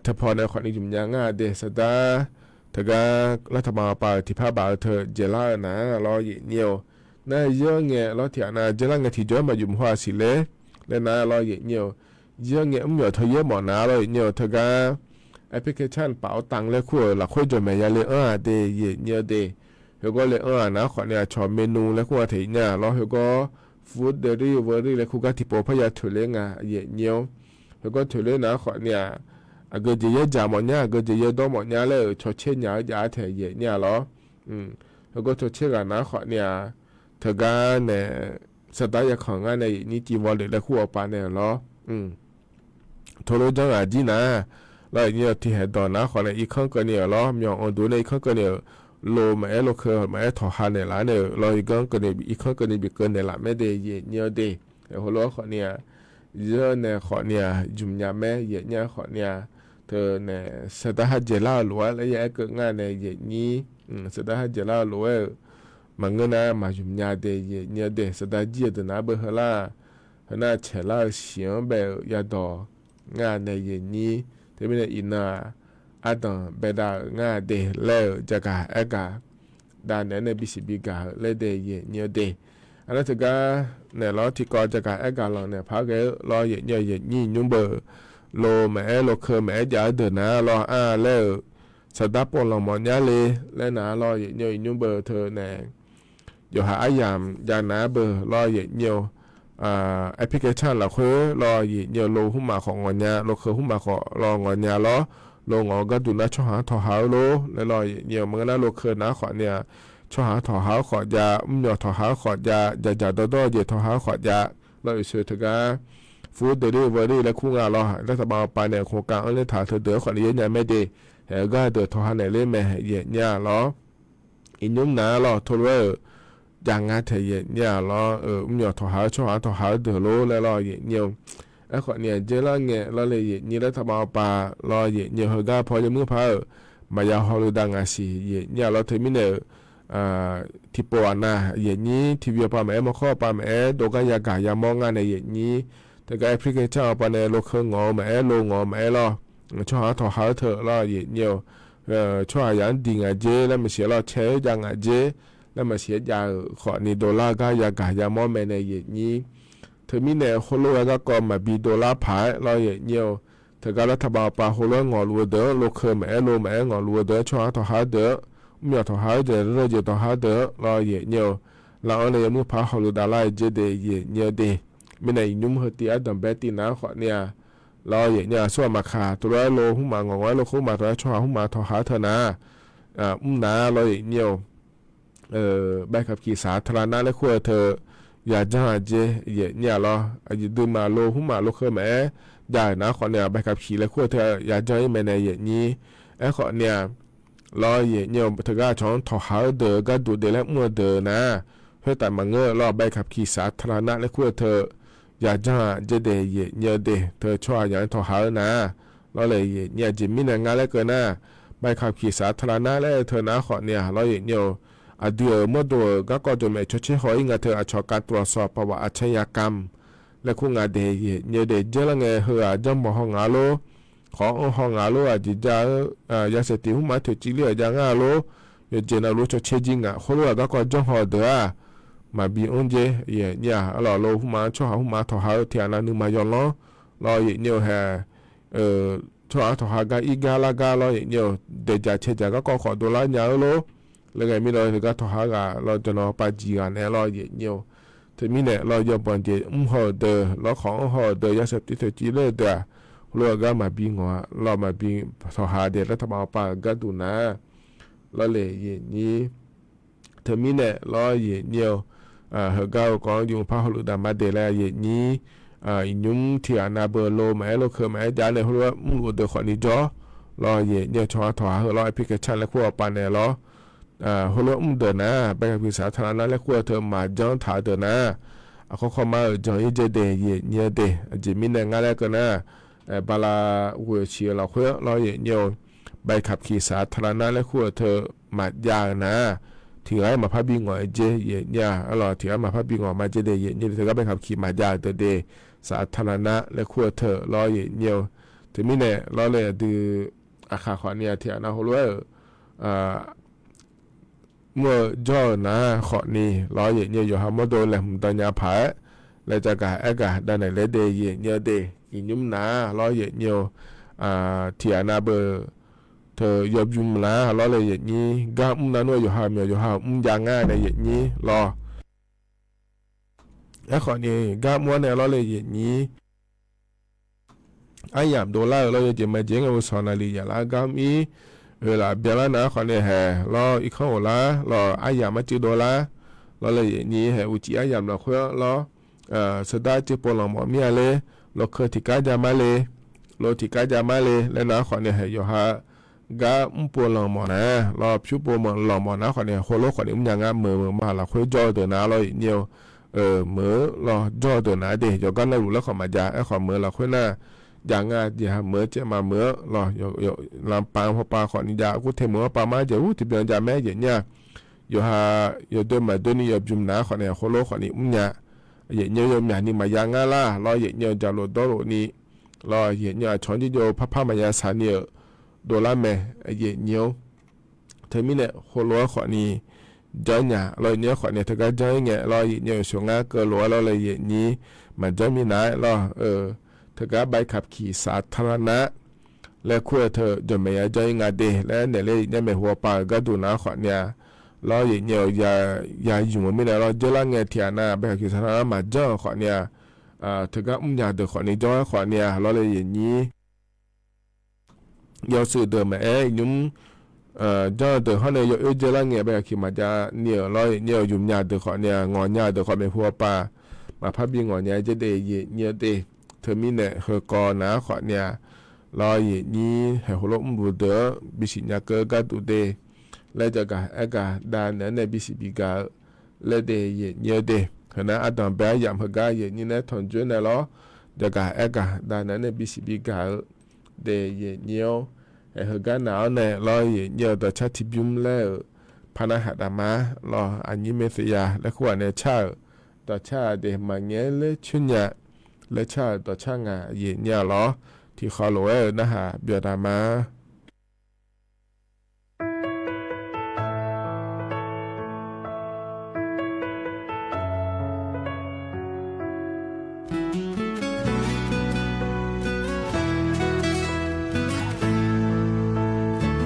teupaw nae khawf ni ymq nya ngar-a de saqdar. Teugar lar taqbaq pav-euq tiqpar baf-eu teu dzaeqlar-eu nar lawr yaeq nyir-eu. Nar yeur ngae lawr tiq ghaq nar dzeurlar ngae tiqjawr-aer maq ymq haw-aq siq ler laer nar lawr yaeq nyir-eu. Yeur ngae mrmyawq teu yeur mawf nar lawr yaeq nyir-eu teugar application paf-awr taq laer kur-euq lafkhoer jawq maeq ya le anr-aq de yaeq nyir-eu de. Khoergawr le anr-aq nar khawf nae aqcawq เมนู laer kur nga taeq nyir-a lawr, khoergawr food delivery laer kur gar tiqpov parya toeq ler nga yaeq nyir-awr. Khoergawr toeq ler nar khawf nae-aq, aqgeu jeq yeur dzaq mawf nyar, aqgeu jeq yeur dawr mawf nyar laer-euq cawcaer nya-eu jav-aer taeq yaeq nyir-a lawr. Khoergawr cawcaer ghaq nar khawf nae-aq, teugar nae saqdar yakanq ngar nae yaeq nyir tiv vawleq laer kur-awr pav nae-euq lawr. Tolof janr ghaq jir nar lawr yaeq nyir-eu tiqhaeq dawq nar khawf nae irkanr keuvni-euq lawr, myawq anqduq nae irkanr keuvni-euq, lo maqaer lo keuv maqaer tawqha naeqlaf nae-euq lawr, irkanr keuvni irkanr keuvni bikeuv naeqlaf mae de yaeq nyir-eu de. Heulof-aer khawf nae-aq, yeur nae khawf nae-aq ymq nya mae yaeq nyir-a khawf nae-aq, teu nae saqdar har dzaeqlar-eu lof-aer laer ya aer keuv ngar nae yaeq nyir, saqdar har dzaeqlar-eu lof-aer-euq maqngeur nar maq ymq nya de yaeq nyir-eu de. Saqdar jir-eu deuq nar beu heu lar, heu nar caeqlar-eu siq-anr bae-euq yadawq ngar nae yaeq nyir. Teumirnae iqnan-aq, ardanq baedav-euq ngar de laer-euq jagaq aergaq dav naeq-aer nae bisiq bigaq-eu laer de yaeq nyir-eu de. Arnar teugar naeq lawr tiqkawv jagaq aergaq lanq naeq par ghae-eu lawr yaeq nyir-eu yaeq nyir nymr beu, lo maqaer lo keuv maqaer jav-eu deuq nar lawr ar laer-euq saqdar pov lanq mawf nyar le laer nar lawr yaeq nyir-eu nymr beu teu nae yawqha aryamq jav nar beu lawr yaeq nyir-eu, application lafkhoer lawr yaeq nyir-eu lo hmr maq khawf ngawq nya, lo keuv hmr maq khawf lawr ngawq nya lawr, lo ngawq-eu gharduq nar tsawrhaq-anr tawqha-eu lor laer lawr, aqyuif nyir-eu maqngeur nar lokeu nar khawf ni-aq, tsawrhaq-anr tawqha-eu khawf jav, mrmyawq tawqha-eu khawf jav, dzaqdzaq dawrdawr-eu jeq tawqha-eu khawf jav, lawr-euq sheu teugar fur deuq ler veu ler laer kur nga lawr, laer taqbav-awr pav nae khoerkav-anr ler taq-eu teudeuq-anr khawf ni yaer nya mae de, haeq-eu gar deuq tawqha naeq ler mae, aqyuif nyir-a lawr. Iqnymr nar lawr, teulof-aer-euq jav nga taeq, aqyuif nyir-a lawr, mrmyawq tawqha-eu tsawrhaq-anr tawqha-eu deuq lor laer lawr, aqyuif nyir-eu. Aerkhawf ni-aq, dzeurlar ngae lawr le, aqyuif nyir laer taqbav-awr pav lawr, aqyuif nyir-eu, heugar paw yawmuir paq-euq maqya hawluf dav ngaq siq, aqyuif nyir-a lawr. Teumirnae-euq tiqpov aqnav, aqyuif nyir, tiqbi-awr pav maqaer, mawrkawr-awr pav maqaer, dovgar yagaq yamawr nga nae, aqyuif nyir, teugar application-awr pav nae lokeu ngawq-eu maqaer, lo ngawq-eu maqaer lawr, tsawrhaq-anr tawqha-eu teu lawr, aqyuif nyir-eu. Tsawrhaq yaq-anr diq ngaq dzer laer maqsiq lawr, cae-eu jav ngaq dzer laer maqsiq-aer jav-euq khawf ni dovlar gar yagaq yamawr mae nae, aqyuif nyir. Teumirnae heulof-aer garkawv maqbi dovlar paq-aer lawr, aqyuif nyir-eu. Teugar laer taqbav-awr pav heulof-aer ngawqluf-eu deuq-anr, lokeu maqaer, lo maqaer, ngawqluf-eu deuq-anr, tsawrhaq-anr tawqha-eu deuq-anr, mrmyawq tawqha-eu jeq, dawrdawr-eu jeq tawqha-eu deuq-anr lawr, aqyuif nyir-eu. Laf-anr nae yawmuir paq hawluf davlar-eu jeq de, aqyuif nyir-eu de. Mirnae iqnymr heu tiv-aer danqbae tiv nar khawf ni-aq, lawr, aqyuif nyir-a, aqsur aqmaq kaq teulof-aer lo hmrmaf ngawq ngawq-aer, lokeu hmrmaf tawv-aer tsawrhaq hmrmaf tawqha-eu teu nar, mr nar lawr, aqyuif nyir-eu. Bae kaqpiq saqtaqlaq nar laer kur-eu teu yajanr-a dzer, aqyuif nyir-a lawr, aqyuif duimaf lo hmrmaf lokeu maqaer jav-euq nar khawf ni-aq, bae kaqpiq laer kur-eu teu yajanr-ir mae nae, aqyuif nyir. Aerkhawf ni-aq, lawr, aqyuif nyir-eu, teugar aqcawq-anr tawqha-eu deuq-eu gharduq de laer mr-eu deuq nar, khoertaf maqngeur lawr, bae kaqpiq saqtaqlaq nar laer kur-eu teu yajanr-a dzer de, aqyuif nyir-eu de, teu tsawrhaq yaq-anr tawqha-eu nar lawr le, aqyuif nyir-a. Aqjeq mirnae nga laer keuv nar, bae kaqpiq saqtaqlaq nar laer-eu teu nar khawf ni-aq lawr, aqyuif nyir-eu, aqdui-euq mawrdo-euq garkawv jawqmaeq cawtser haw-ir nga teu aqcawq การตรวจสอบประวัติอาชญากรรม laer kur nga de, aqyuif nyir-eu de. Dzeurlar ngae heu-aq janrmawq haw ngaq lor, khawf-anr haw ngaq lor, aqjeq ja-eu, yashaeq tiq hmrmaf toeqciv ler-euq jav ngar lor, yawqjeq navluf cawtser jir ngaq, heulof-aer garkawv janrhaw-eu deuq-aq maqbi anr dzer, aqyuif nyir-a. Arlawq, lo hmrmaf-anr tsawrhaq hmrmaf tawqha-eu tiq ghaq nav nuima yawlanr lawr, aqyuif nyir-eu, hae, tsawrhaq-anr tawqha gar ir gar lar gar lawr, aqyuif nyir-eu, daeqdzaq caeqdzaq garkawv khawf dovlar nya-eu lor. Laer ghae mirnae heugar tawqha ghaq lawr, jawqnan pav jiq ghaq naeq lawr, aqyuif nyir-eu. Teumirnae lawr, yawbanq jeq mr haw-euq deuq lawr, khawf-anr haw-euq deuq, yashaeq tiq toeqciv ler-eu deuq-aq, heulof-aer gar maqbi ngawq-a lawr, maqbi tawqha de laer taqbav-awr pav-euq gharduq nar lawr le, aqyuif nyir. Teumirnae lawr, aqyuif nyir-eu, heugar-eu kawv-anr yawmuiq par hawluf daq ma de laer, aqyuif nyir. Iqnymr tiq ghaq nav beu lo maqaer, lokeu maqaer jav nae heulof-aer mrluf-eu deuq khawf ni jawr lawr, aqyuif nyir-eu. Tsawrhaq tawqha heu lawr, application laer kur-awr pav naeq lawr, heulof-aer mr deuq nar, bae kaqpiq saqtaqlaq nar laer kur-eu teu maqjanr taq-eu deuq nar, aqkawr kawr mar-euq jan-ir dzer de, aqyuif nyir-eu de. Aqjeq mirnae nga laer keuv nar, bala ghoeq-eu siq-eu lafkhoer lawr, aqyuif nyir-eu, bae kaqpiq saqtaqlaq nar laer kur-eu teu maqjav-euq nar, tiq ghaq-aer maqpar bi ngawq-aer dzer, aqyuif nyir-a. Arlawq, tiq ghaq-aer maqpar bi ngawq ma dzer de, aqyuif nyir-eu. Teugar bae kaqpiq maqjav-euq deuq de, saqtaqlaq nar laer kur-eu teu lawr, aqyuif nyir-eu. Teumirnae lawr le, aqdui aqkaq khawf ni-aq, tiq ghaq nav heulof-aer-euq mr-eu jawr-euq nar khawf ni lawr, aqyuif nyir-eu, yawqha mawrdo laeqhmq dan nya paq-aer laer jagaq aergaq dav naeq laer de, aqyuif nyir-eu de. Iqnymr nar lawr, aqyuif nyir-eu, tiq ghaq nav beu teu yawbymr nar lawr le, aqyuif nyir. Gar mr nar nmr-eu yawqha myawq yawqha mr jav ngar nae, aqyuif nyir lawr. Aerkhawf ni gar mr-anr nae lawr le, aqyuif nyir. Aryamq dovlar-eu lawr, yawjeq maqjeq ngae, uqsawq naqliq yaf lar gar mr-ir, oeq laf byanlar nar khawf ni haeq lawr, irkanr ghoflar lawr, aryamq marcuiv dovlar lawr le, aqyuif nyir. Haeq uqcif aryamq lafkhoer-anr lawr, sardar cuiv pov lanq mawf mir-a ler, lokeu tiqkar jav mar le, lo tiqkar jav mar le laer nar khawf ni haeq yawqha gar mr pov lanq mawf nar lawr, pyur pov lanq mawf nar khawf ni heulof khawf ni mrnya ngar meuq meuq ma lafkhoer jawr-eu deuq nar lawr, aqyuif nyir-eu. Meuq-eu lawr, jawr-eu deuq nar de, yawqgar navluf laer khawf maqjav. Aerkhawf meuq-eu lafkhoer nar jav ngar jeq ha meuq-eu caev maqmeuq-eu lawr, lanqpav hawpav khawf ni jav, kur te meuq-anr pav mar jeq ur tiqbyan jav mae, aqyuif nyir-a. Yawqha yawdoer maqdoer ni yawbymr nar khawf ni heulof khawf ni mrnya, aqyuif nyir-eu. Yawmyaq ni maqya ngar lar lawr, aqyuif nyir-eu. Jaqlof dawrlof ni lawr, aqyuif nyir-eu. Aqcawq-anr jirjov parpar maqya saq ni-euq dovlar mae, aqyuif nyir-eu. Teumirnae heulof-aer khawf ni janrnya lawr, aqyuif nyir-eu. Khawf ni teugar janr-ir ngae lawr, aqyuif nyir-eu. Sheuq ngar keuv lof-aer lawr le, aqyuif nyir. Maqjanr minav-aer lawr, teugar ใบขับขี่สาธารณะ laer kur-eu teu jawqmaeq ya janr-ir nga de laer naeq ler, aqyuif nyir-eu. Maeqhu pav-euq gharduq nar khawf ni-a lawr, aqyuif nyir-eu. Ya ymq-eu mirnae lawr, dzeurlar ngae tiq ghaq nav ใบขับขี่สาธารณะ maqjanr-euq khawf ni-a, teugar mrnya deuq khawf ni jawr-aer khawf ni-a lawr le, aqyuif nyir. yawshuif deuq maqaer, iqnymr janr-eu deuq hawr nae yawoer dzaelar ngae bae aqkiq maqjav ni-euq lawr, iqnyir-euq ymq nya deuq khawf ni-a, ngawq nya deuq khawf maeqhu-awr pav maqpar bi ngawq nya-aer dzaer de, iqnyir-eu de. Teumirnae heukawv naq-aer khawf ni-a, lawr, iqnyir haeq heulof mrluf deuq-anr bisiq nya keuv gharduq de laer jagaq aergaq dav naeq-aer nae bisiq bigaq-eu laer de, iqnyir-eu de. Heunar ardanq bae-aer yamq heugar iqnyir nae tanqjoer naeq lawr, jagaq aergaq dav naeq-aer nae bisiq bigaq-eu de, iqnyir-awr. Aer heugar naq-awr nae lawr, iqnyir-eu dawqcar tiqbymr laer-euq parnar haq daqma lawr, aqnyir maeqseuya laer kurghaq nae car-euq dawqcar-aq de, maqngaer laer coer nya laer car-euq dawqcar ngaq iqnyir-a lawr. Tiqkhawf lof-aer-euq narhaq byawq daqma.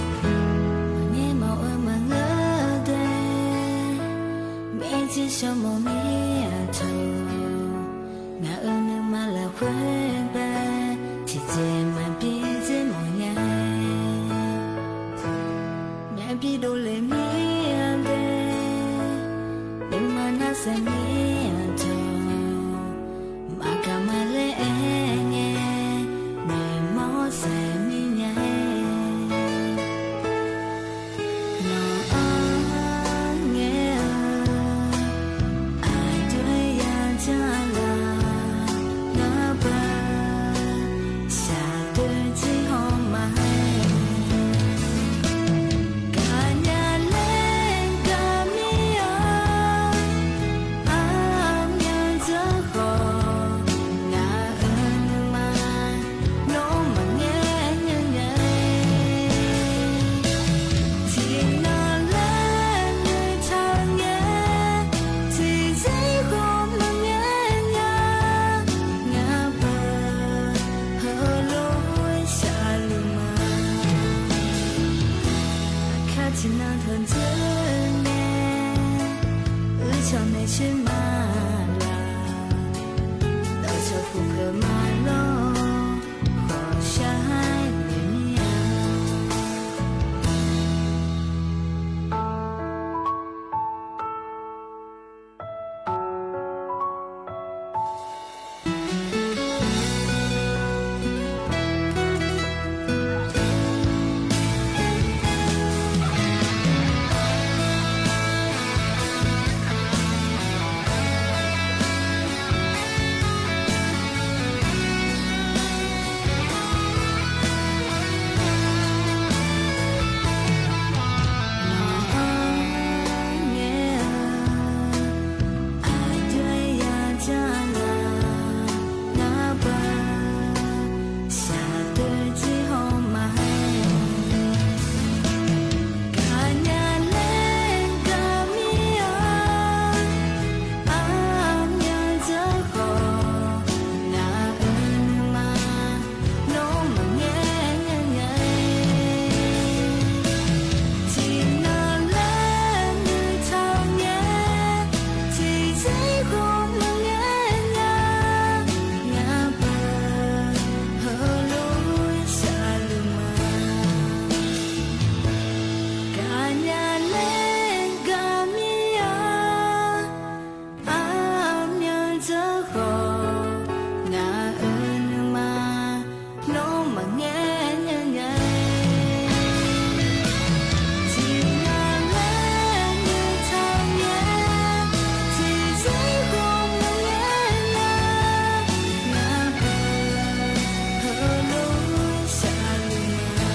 Maqngeur mawf-eu maqngeur de, maerjir shawrmawf mir-aq taq. Ngaq-euq nuima lafkhoer bae, tiqjeq maqbi dzer mawf nya. Myavbi dovle mir-a de, nuima narsaeq mir-aq taq. Maqgaq maqler aer ngae, noeqmawr saeq mir nya-aer. Nawq-anr ngae-eu aqjox-aer ya jar laf, ngar baq shaqdoe jir haw ma-aer. Gaqnya laer gaq mir-a, armyan dzeur khawf, ngaq-euq nuima nawr maqngaer nya-aer. Tiqnan laer noeqtaq ngae, tiqzir khawf maqngaer nya, ngaq baq heulof-aer shaqluf ma. Aqkar tiqnan tanqdzeur ngae, uiqcawq maeqshi ma laf, dawqcawq puq keuq ma lawr, hawqshar-aer noeq mir-a. Gaqnya laer gaq mir-a, armyan dzeur khawf, ngaq-euq nuima nawr maqngaer nya nya-aer. Tiqnan laer noeqtaq ngae, tiqzir khawf maqngaer nya, ngaq baq heulof-aer shaqluf ma.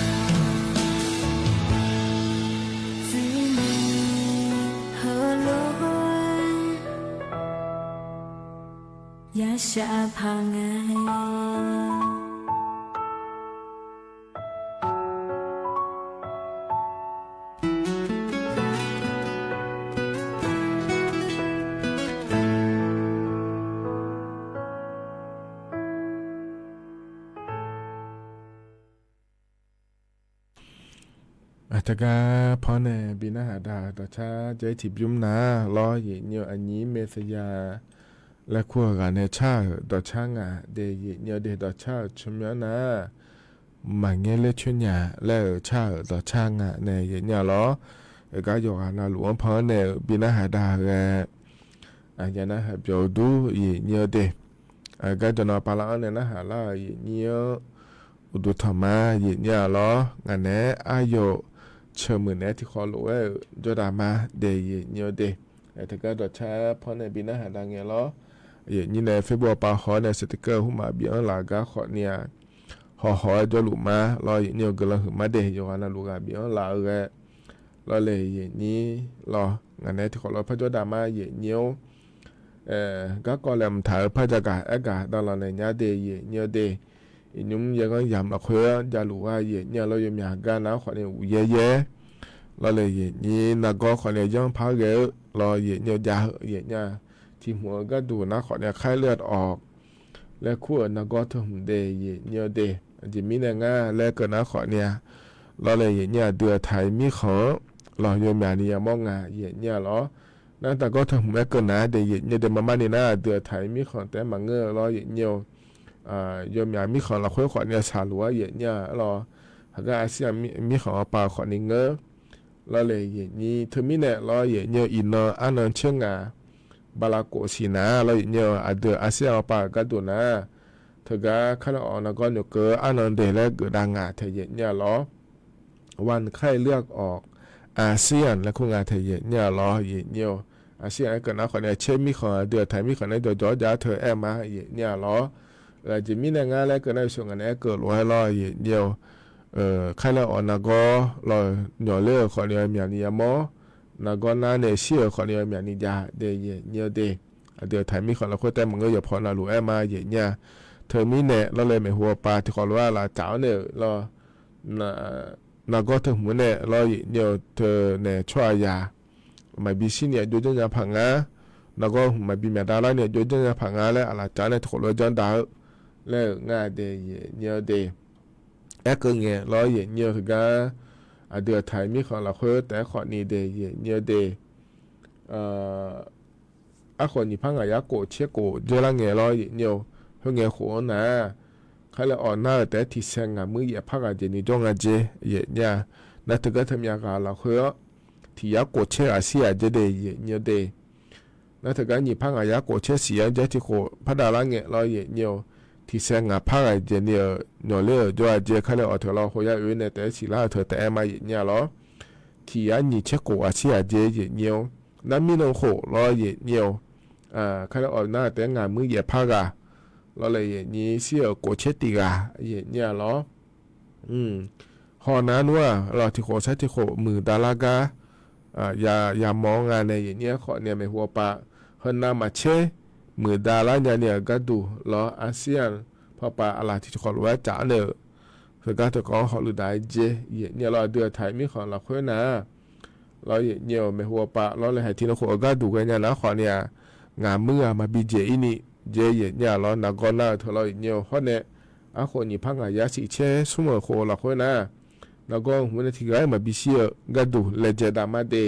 Tsuini heulof-aer yashaq paq nga-aer. Aqtaqgar pawr nae bi narhaq daq-euq dawqcar jav-ir tiqbymr nar lawr, yaeqnyi-eu aqnyir maeqsaqya laer kur-eu ghaq nae car-euq dawqcar ngaq de, yaeqnyi-eu de dawqcar-euq tsawrmyanr nar, maqngaer ler coer nya laer-euq car-euq dawqcar nga nae yaeqnya lawr. Heugar yawqghaq navluf-anr pan-anr nae-euq bi narhaq da ghae, aqyawf narhaq byawq-eu dur yaeqnya-eu de. Aqgar jawqnan pavlar-anr nae narhaq lar-euq yaeqnya-anr uqduq tanqma yaeqnya lawr. Ngaq naeq-aer aryawf ceuq muiq naeq-aer tiqkhawf lof-aer-euq jawrdaq ma de yaeqnya-eu de. Teugar dawqcar pan nae bi narhaq da ngae lawr. Yaeqnya nae Facebook pav haw-awr nae saqtiqkar-eu hmqmaq bif-anr laf gar khawfni-aq, hawhawq-aer jawrluf ma lawr yaeqnya-eu guiqlanq huiqma de yawqghaq navluf ghaq bif-anr laf-eu ghae lawr le yaeqnya lawr. Ngaq naeq-aer tiqkhawf lof-aer par jawrdaq ma yaeqnya-or. Garkawv laeqhmq taq-euq par jagaq aergaq davlanq naeq nya de yaeqnya de. Iqnymr yaer ghanr yamq lafkhoer-anr javluf-a yaeqnya lawr yawmyaq gar nav-aer khawfni uqyaer yaer lawr le yaeqnya nargawr khawfni yanr par ghae-eu lawr yaeqnya jav-eu yaeqnya tiq hmq-eu gharduq nar khawfni khaerler-awq laer kur-euq nargawr teu hmq de yaeqnya de. Aqjeq mirnae ngar laer keuv nar khawfni-aq lawr le yaeqnya aqdui aqtaq-iq mirkhanq-anr lawr yawmyaq ni yamawr nga yaeqnya lawr. Nar nargawr teu hmq-aer keuv nar de yaeqnya de maqmar ni nar aqdui aqtaq-iq mirkhanq taef-aer maqngeur-eu lawr yaeqnya-eu yawmyaq mirkhanq lafkhoer khawfni saqluf-aer yaeqnya lawr. Haqgar aqsir-aq mirkhanq-anr pav khawfni ngeur lawr le yaeqnya teumirnae lawr yaeqnya-eu iqnan arnan tser ngaq bala khof siq nar lawr yaeqnya-eu aqdui aqsir-aq-anr pav-euq gharduq nar teugar khaerler-awq nargawr noeqkeuv arnan de laer geufdav ngaq taeq yaeqnya lawr. Wan khaerler-awq aqsir-aq laer kur nga taeq yaeqnya lawr yaeqnya-eu aqsir-aq-aer keuv nar khawfni tser mirkhanq aqdui aqtaq-iq mirkhanq nae jawqjawr jav-aer teu aer ma yaeqnya lawr. Aqjeq mirnae ngar laer keuv nar yawshuif ngaq naeq-aer keuv lof-aer lawr yaeqnya-eu khaerler-awq nargawr lawr nyawq ler-euq khawfni myaq ni yamawr. Nargawr nar nae shir-euq khawfni myaq ni jav de yaeqnya de. Aqdui aqtaq-iq mirkhanq lafkhoer taef maqngeur yawqpaw navluf aer ma yaeqnya. Teumirnae lawr le maeqhu-awr pav tiqkhawf lof-aer laf tsaf-awr nae-euq lawr nargawr teu hmq nae lawr yaeqnya-eu teu naeq tsawrhaq yaq maqbi shir ni aqjox janrnya paq nga. Nargawr hmq maqbi myaqdav lar ni aqjox janrnya paq nga laer aqlaf tsaf nae tiqkhawf lof-aer janrdav-eu laer-euq nga de yaeqnya de. Aerkeuv ngae lawr yaeqnya-eu heugar aqdui aqtaq-iq mirkhanq lafkhoer taef-aer khawfni de yaeqnya de. Arkhof nyiq par ngaq yar khof tser khof dzoerlar ngae lawr yaeqnya-eu khoerngae khof-anr nar khaerler-awq nar-euq taef-aer tiqsaer ngaq muir yaef par ghaq jeq ni jawr nga jer yaeqnya. Nar teugar teumyav ghaq lafkhoer-awr tiq yar khof tser ghaq shir ghaq jer de yaeqnya de. Nar teugar nyiq par ngaq yar khof tser siq-anr jaer tiq khof par davlar ngae lawr yaeqnya-eu tiqsaer ngaq par ghaq jeq ni-euq nyawq ler-euq jawr-a jer khaerler-awq teu lawr khof yar oe nae taef-aer siqlar-euq teu taef-aer ma yaeqnya lawr. Tiq yar nyiq tser khof ghaq shir ghaq jer yaeqnya-or. Nar mirnan khof lawr yaeqnya-eu khaerler-awq nar taef-aer ngaq muir yaef par ghaq lawr le yaeqnya shir-euq khof tser tiq ghaq yaeqnya lawr. Hawnar nmr-aq lawr tiq khof saer tiq khof muiqdav lar gar yamawr-anr nga nae yaeqnya-aer khawfni maeqhu-awr pav heunav maqtser muiqdav lar nyani-euq gharduq lawr aqsir-aq pawpav aqlaf tiq tiq khawf lof-aer tsaf-awr nae-euq heugar teu kawv-anr hawluf daq-aer jer yaeqnya lawr aqdui aqtaq-iq mirkhanq lafkhoer nar lawr yaeqnya-eu maeqhu-awr pav lawr le haiq tiq nan khof-eu gharduq ghaenya nar khawfni-aq ngaq muir-aq maqbi dzaeq-ir ni jer yaeqnya lawr nargawr nar-eu teu lawr yaeqnya-eu hawr nae arkhof nyiq par ngaq yar siq tser smr-euq khof-eu lafkhoer nar nargawr hmq nae tiq ghaq-aer maqbi shir-eu gharduq laejae dav mar de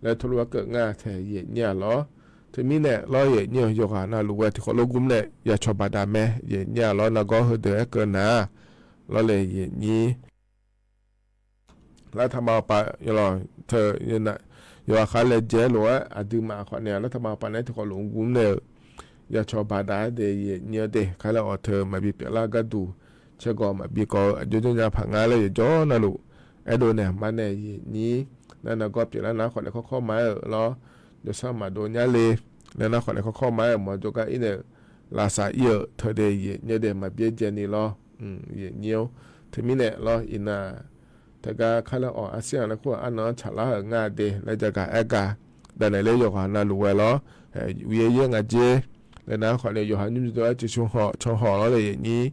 laer teulof-aer keuv nga taeq yaeqnya lawr. Teumirnae lawr yaeqnya-eu yawqghaq navluf ghae tiq khawf lof gmr nae ya cawba dav mae yaeqnya lawr nargawr heudeuq-aer keuv nar lawr le yaeqnya lar taqma-awr pav lawr teu yawqghaq khar laejae lof-aer aqduimaf khawfni-aq lar taqma-awr pav nae tiq khawf lof gmr nae-euq ya cawba dav-aer de yaeqnya de khaerler-awq teu maqbi pyeuflar gharduq caergawv maqbi kawv-eu aqjox janrnya paq nga laer yawqjawr navluf aerdov naeq ma nae yaeqnya nar nargawr pyeuflar nar khawfni kawrkawr ma-aer-euq lawr jawrshar maqdov nyar le laer nar khawfni kawrkawr ma-aer-euq mawq jawrgar ir nae-euq lafsaf ir-euq teu de yaeqnya de maqbyaer dzaeni lawr yaeqnya-or. Teumirnae lawr iqnan teugar khaerler-awq aqsir-aq laer kur-euq arnan-anr tsaqlar-euq nga de laer jagaq aer ga daqnaeq ler yawqghaq navluf ghae lawr uqyaer yaer nga jer laer nar khawfni yawqha nymr dov-aer tiqshu hawq can hawq lawr le yaeqnya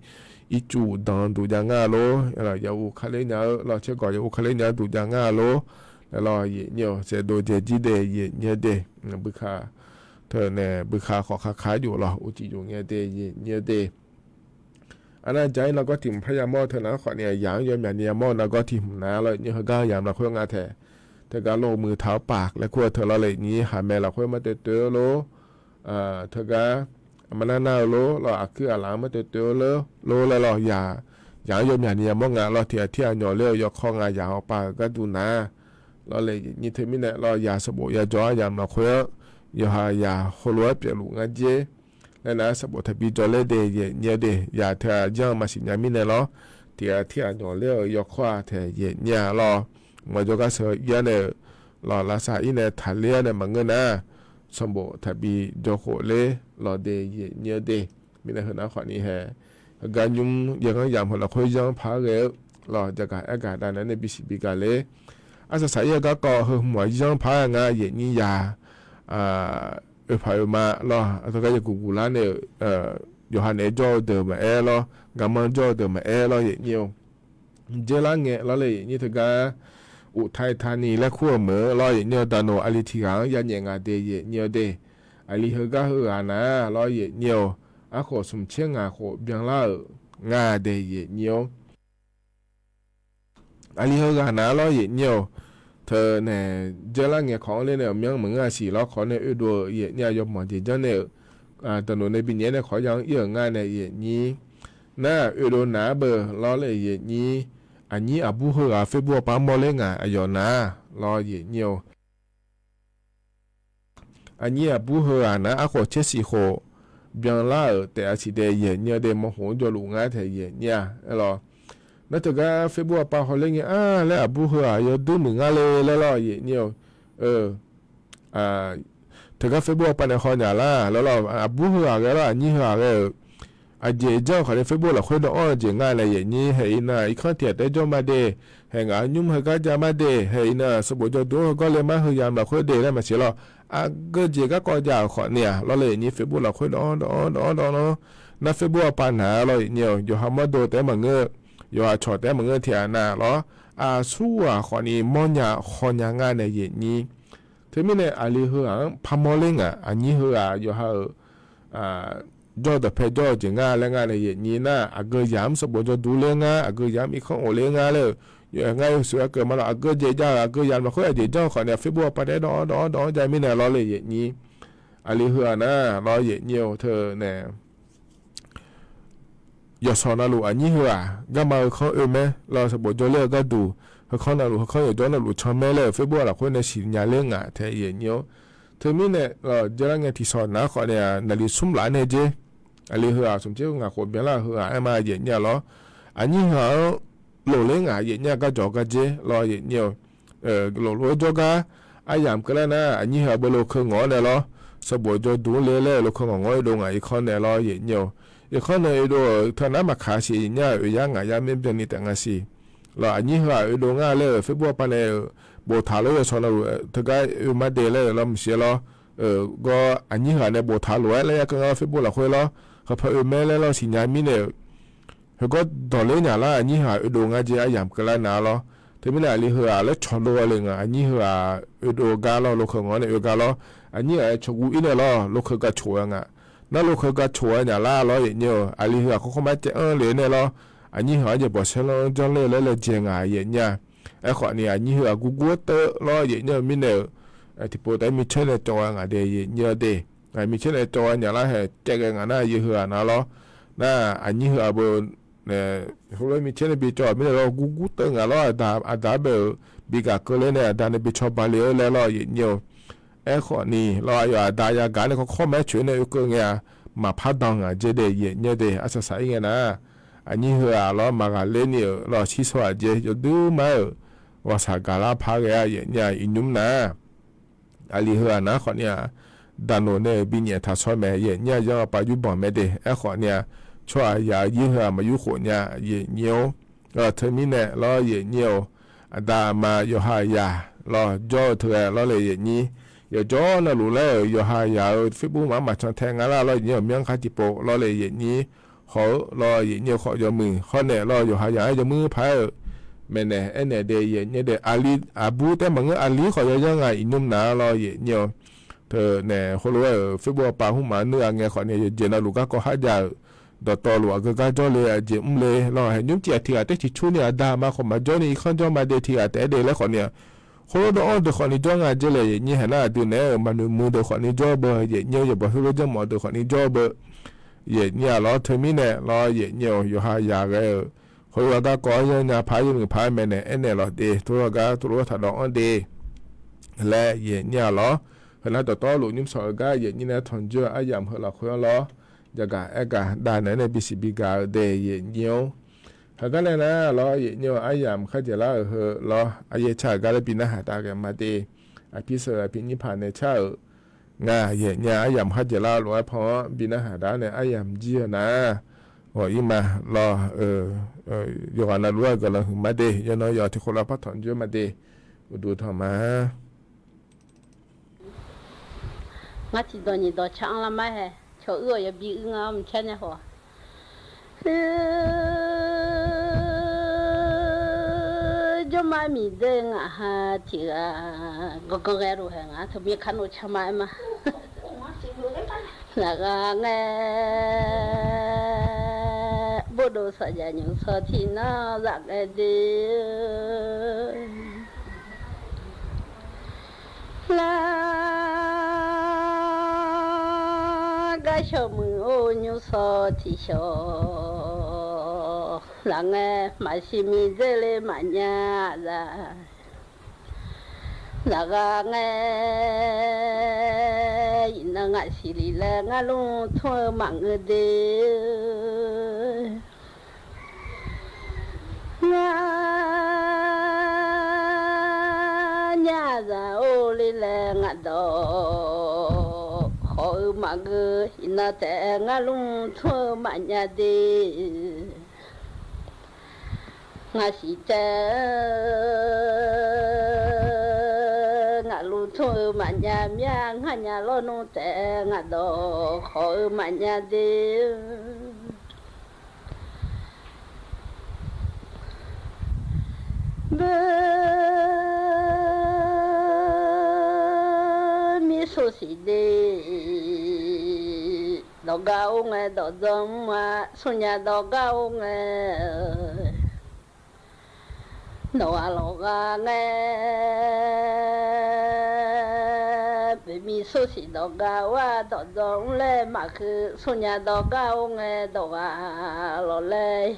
ircuf danq duq jav ngar lor. Yaquv khaler nya-eu lawr caergawv yaquv khaler nya-eu duq jav ngar lor. Laer lawr yaeqnya-eu saevdov dzae jir de yaeqnya de buikaq teu nae buikaq khawf kakaq-aer jov lawr uqcif jov ngae de yaeqnya de. Arnar ja-ir nargawr tiq hmq par yamawr-eu teu nar khawfni yaq-anr yawmyaq ni yamawr-eu nargawr tiq hmq nar lawr yaeqnya heugar yamq lafkhoer nga taeq teugar lor muiq taq-awr paq laer kur-eu teu lawr le yaeqnya haq mae lafkhoer mar toev toev-eu lor teugar aqma nar nar-eu lor lawr aqkuir aqlaf-anr mar toev toev-eu lor laer lawr yaq Yaq-anr yawmyaq ni yamawr nga lawr, tiq ghaq tirghaq nyawq ler-eu yawkawr nga, yaq hawpav-euq gharduq nar lawr le, yaqnyir teumirnae lawr, yaq sanqbof yajawr-anr yamq lafkhoer-anr, yawqha yaq heulof-aer pyeufluf ngar jer laer nar, sanqbof taqbi jawrler de, yaqnyir-eu de, yaq teughaq janr-eu maqsiq nya mirnae lawr, tiq ghaq tirghaq nyawq ler-euq yawkawr-a taeq yaqnyir-a lawr, maqjawr gar sheu ir-anr nae-euq lawq, lavsav ir nae taqler-awr nae maqngeur nar, sanqbof taqbi jawr khof ler lawq de, yaqnyir-eu de. Mirnae heunar khawfni hae, heugar nymr yaganr yamq heu lafkhoer yanr par ghae-eu lawq, jaqgaq aergaq dav naeq-aer nae bisiq bi gaq ler. Arsaq saq ir-eu garkawv heu hmq-aq yanr par-aer nga, yaqnyir yaq oeqpaq oeqma lawr, teugar yawguq guqlar nae-euq, yawqha naeq-aer jawr-eu deuq maqaer lawr, garmanr jawr-eu deuq maqaer lawr, yaqnyir-eu. Dzeurlar ngae lawr le, yaqnyir teugar uqtani tani laer kur-euq meuq-eu lawr, yaqnyir-eu. Daqnoeq aqli tiq ghaq-anr yanyaef nga de, yaqnyir-eu de. Aqli heugar heughaq nar lawr, yaqnyir-eu. Arkhof smq tser ngaq khof byanlar-euq nga de, yaqnyir-eu. Aqli heughaq nar lawr, yaqnyir-eu. Teunae dzeurlar ngae kawq-anr ler nae aqmyanr maqngeur-a siq lawr, kawq nae oedov-euq yaqnyir-a, yawmawq jeq janr nae-euq daqnoeq nae binyaef-aer nae kawq-anr ya-anr ir-euq nga nae, yaqnyir. Nar oedov nar beu lawr le, yaqnyir. Aqnyir aqbur heughaq Facebook-anr par mawrler ngaq aqyawf nar lawr, yaqnyir-eu. Aqnyir aqbur heughaq nar arkhof tser siq khof byanlar-euq taef-a siq de, yaqnyir-eu de. Mawkhof-anr jawrluf ngar taeq yaqnyir-a aer lawr. Nar teugar Facebook-anr par hawler ngae-a laer, aqbur heughaq yawdui muiq ngar le laer lawr, yaqnyir-eu. Teugar Facebook-anr par nae haw nyaf lar lawr lawr, aqbur heughaq ghae lawr, aqnyir heughaq ghae-euq. Aqjeq janr-eu khawf nae Facebook lafkhoer dawv-anr-eu jeq nga nae, yaqnyir. Haeq iqnan-aq irkanr tiq ghaq taef-aer jawr ma de, haeq ngaq-anr nymr heugar ja ma de, haeq iqnan sanqbof jawrduq-anr heugawr le mar, heu yamq lafkhoer de laer maqsiq lawr. Aqgeujeq garkawv jav-euq khawfni-aq lawr le, yaqnyir. Facebook lafkhoer dawv-anr dawv-anr dawv-anr dawv-anr nar, Facebook-anr par nar lawr, yaqnyir-eu. Yawqha mawrdo taef-aer maqngeur, yawqha cawq taef-aer maqngeur tiq ghaq nar lawr, aqsur ghaq khawfni mawrnya hawnya ngar nae, yaqnyir. Teumirnae aqli heughaq-anr par mawrler ngaq, aqnyir heughaq yawqha-euq jawr-eu dawqpae jawr-eu jeq nga laer nga nae, yaqnyir. Nar aqgeu yamq-anr sanqbof jawrduq ler ngar, aqgeu yamq-anr irkanr of ler ngar laer-euq, yawf-aer ngar yawshuif-aer keuv ma lawr. Aqgeujeq jav-euq aqgeu yamq lafkhoer aqjeq janr-eu khawfni-aq Facebook-anr par taef-aer dawv-anr dawv-anr dawv-anr ja mirnae lawr le, yaqnyir. Aqli heughaq nar lawr, yaqnyir-eu. Teunae yawqshawq navluf aqnyir heughaq garma heukanr oe mae lawr, sanqbof jawrler-eu gharduq, heukanr navluf, heukanr yawqjawr navluf can mae laer-euq Facebook-anr lafkhoer nae siqnya ler ngaq taeq, yaqnyir-eu. Teumirnae lawr, dzeurlar ngae tiqshawq nar khawfni-aq naqli smr laf nae jer. Aqli heughaq smq tser ngaq khof byanlar-euq heughaq aer ma, yaqnyir-a lawr. Aqnyir heughaq-anr lofler ngaq, yaqnyir-a. Garjawq gar jer lawr, yaqnyir-eu. Loflof-aer jawrgar aryamq keuvlar nar, aqnyir heughaq beu lokeu ngawq-awr nae lawr, sanqbof jawrduq-anr le laer-euq lokeu ngawq ngawq-awr oedov ngaq irkanr nae lawr, yaqnyir-eu. Irkanr nae oedov-euq teunar maqkaq siq, yaqnyir-a. Oeqyar ngaq yar maer byanni taef nga siq lawr. Aqnyir heughaq oedov ngar laer-euq Facebook-anr par nae-euq boftaq lof-aer yawshawq navluf teugar oe mar de laer-euq lawr, maqsiq lawr. Gawr aqnyir heughaq nae boftaq lof-aer laer ya keuv ngar lawr, Facebook lafkhoer lawr. Heupaq oe mae laer lawr siqnya mirnae-euq. Heugawr dawqler nyaf lar, aqnyir heughaq oedov ngar jer aryamq keuvlar nar lawr. Teumirnae aqli heughaq laer cawqdov-a le ngaq, aqnyir heughaq oedov gar lawr, lokeu ngawq-awr nae oe gar lawr. Aqnyir heughaq-aer cawqguv ir nae lawr, lokeu gar coq-a ngaq. Nar lokeu gar coq-a nyaf lar lawr, yaqnyir-eu. Aqli heughaq khawr khawr mar caev-anr le nae lawr, aqnyir heughaq-anr jeq bawq saerlanr-anr janr ler laer laejae ngaq, yaqnyir-a. Aerkhawfni aqnyir heughaq gurgur-aer teuv lawr, yaqnyir-eu. Mirnae-euq tiqpov taef-aer micaer nae cawv-a ngaq de, yaqnyir-eu de. Micaer nae cawv-a nyaf lar hae caev ghae ngaq nar, aqli heughaq nar lawr. Nar aqnyir heughaq beu heulof-aer micaer nae bi cawv-euq mirnae lawr, gurgur teuv ngaq lawr. Aqda, aqda-anr bae-euq bi gaq keuvler nae aqda nae bi cawba le-eu laer lawr, yaqnyir-eu. Aerkhawfni lawr, aqyawf aqda yagaq nae khawr khawr ma-aer coq-ir nae oekeuv ngae-a, maqpar dan ngaq jer de, yaqnyir-eu de. Arsaq saq-ir ngae nar, aqnyir heughaq lawr maqghaq ler ni-euq lawr, shir shawr-aq jer yawdui mar-euq ghawqshaq gaqlar par ghae-a, yaqnyir-a. Iqnymr nar aqli heughaq nar khawfni-aq, daqnoeq nae-euq binyaef taq shawr mae, yaqnyir-a. Yanr-eu pav yurbanq mae de. Aerkhawfni-aq, tsawrhaq yaq-eu yir heughaq maqyur khof nya, yaqnyir-or. Teumirnae lawr, yaqnyir-eu. Aqda aqma yawqha yaq lawr jawr-eu teughae lawr le, yaqnyir. Yawqjawr navluf laer-euq yawqha yaq-euq Facebook maqmaf can tae nga lar lawr, yaqnyir-euq. Myanr khar tiqpov lawr le, yaqnyir. Hawq-eu lawr, yaqnyir-eu. Khawf yawmuiq hawrnaeq lawr, yawqha yaq-aer yawmuir paq-aer-euq maeqnaeq aernaeq de, yaqnyir de. Aqli aqbur taef maqngeur, aqli khawf yawyanr nga, iqnymr nar lawr, yaqnyir-eu. Teunae heulof-aer-euq Facebook pav hmqmaq nuir-a ngae khawfni, yawqjeq navluf garkawv kharjav-euq dawqtawvluf aqgeu gar jawrle, aqjeq mrle lawr. Haeq nymr tiq ghaq tiq ghaq taef ciqcurni, aqda aqma khawf maqjawrni irkanr jawr ma de, tiq ghaq taef-aer de laer khawfni-aq, khoerlof dawv-anr deuq khawfni jawr nga jer laer, yaqnyir. Haeq nar aqdui naeq-aer-euq maqnoeq muiq deuq khawfni jawr-eu beu, yaqnyir-eu. Yawqbawq heulof janrmawf deuq khawfni jawr-eu beu, yaqnyir-a lawr. Teumirnae lawr, yaqnyir-eu. Yawqha yaq ghae-euq Heu-aq garkawv-anr yawnyaf paq-aer yawmuiq paq-aer maeqnaeq aernaeq lawq de. Tov-aer gar tov lof-aer taqdawv-anr de laer yaeqnyir-a lawr. Heunav dawqtawvluf nymrshawq-eu gar yaeqnyir nae tanqjoer-eu aryamq heu lafkhoer-anr lawr, jaqgaq aergaq dav naeq-aer nae bisiq bigaq-eu de yaeqnyir-or. Heugar nae nar lawr, yaeqnyir-eu aryamq kharjaeq lar-euq heu lawr, aryaer car-euq gar laer bi narhaq taf ghae ma de. Aqpir sheuq aqpir nyir paq nae car-euq nga, yaeqnyir-eu aryamq kharjaeq lar lof-aer pan-anr bi narhaq taf-aer nae aryamq jir-eu nar, ghawq-ir ma lawr, yawqghaq navluf-aer guiqlanq huiq ma de. Yawqnan yawq tiq khof lar par tanqjoer ma de. Uqduq tanq ma. Ngar tiqdawq nyiq dawq car-anr lar ma hae. Cawq uir-awq yawbi uir nga-awr mqcar nya haw. Jawrma miqdzer ngaq ha tiq ghaq ganqganq ghae luf hae nga teu mir kar nov car ma aer ma. Lafghaq ngae, bordov saqjaq nymq shawr tiq nar zaf ngae de. Lar gar shawq muiq-or nymr shawr tiq shawq. Laf ngae maqsiq miqdzer le maqnya za. Lafghaq ngae, iqnan ngaq siqli laer ngar lmr tmr-eu maqngeur de. Ngar nyazaq-or le laer ngaq dawq khawf-eu maqngeur. Iqnan taef-aer ngar lmr tmr-eu maqnya de. Ngaq siq taef-eu ngaq lmr tmr-eu maqnya mir-a. Ngar nya lawr nmr taef-aer ngaq dawq khawf-eu maqnya de. Beu mir sosiq de, dawqgar or ngae dawqdzanr mr-a. Smrnya dawqgar or ngae, nawq-aq lawqghaq ngae, beu mir sosiq dawqgar or-aq dawqdzanr mr laer maqkeuv. Smrnya dawqgar or ngae dawqghaq lawq laer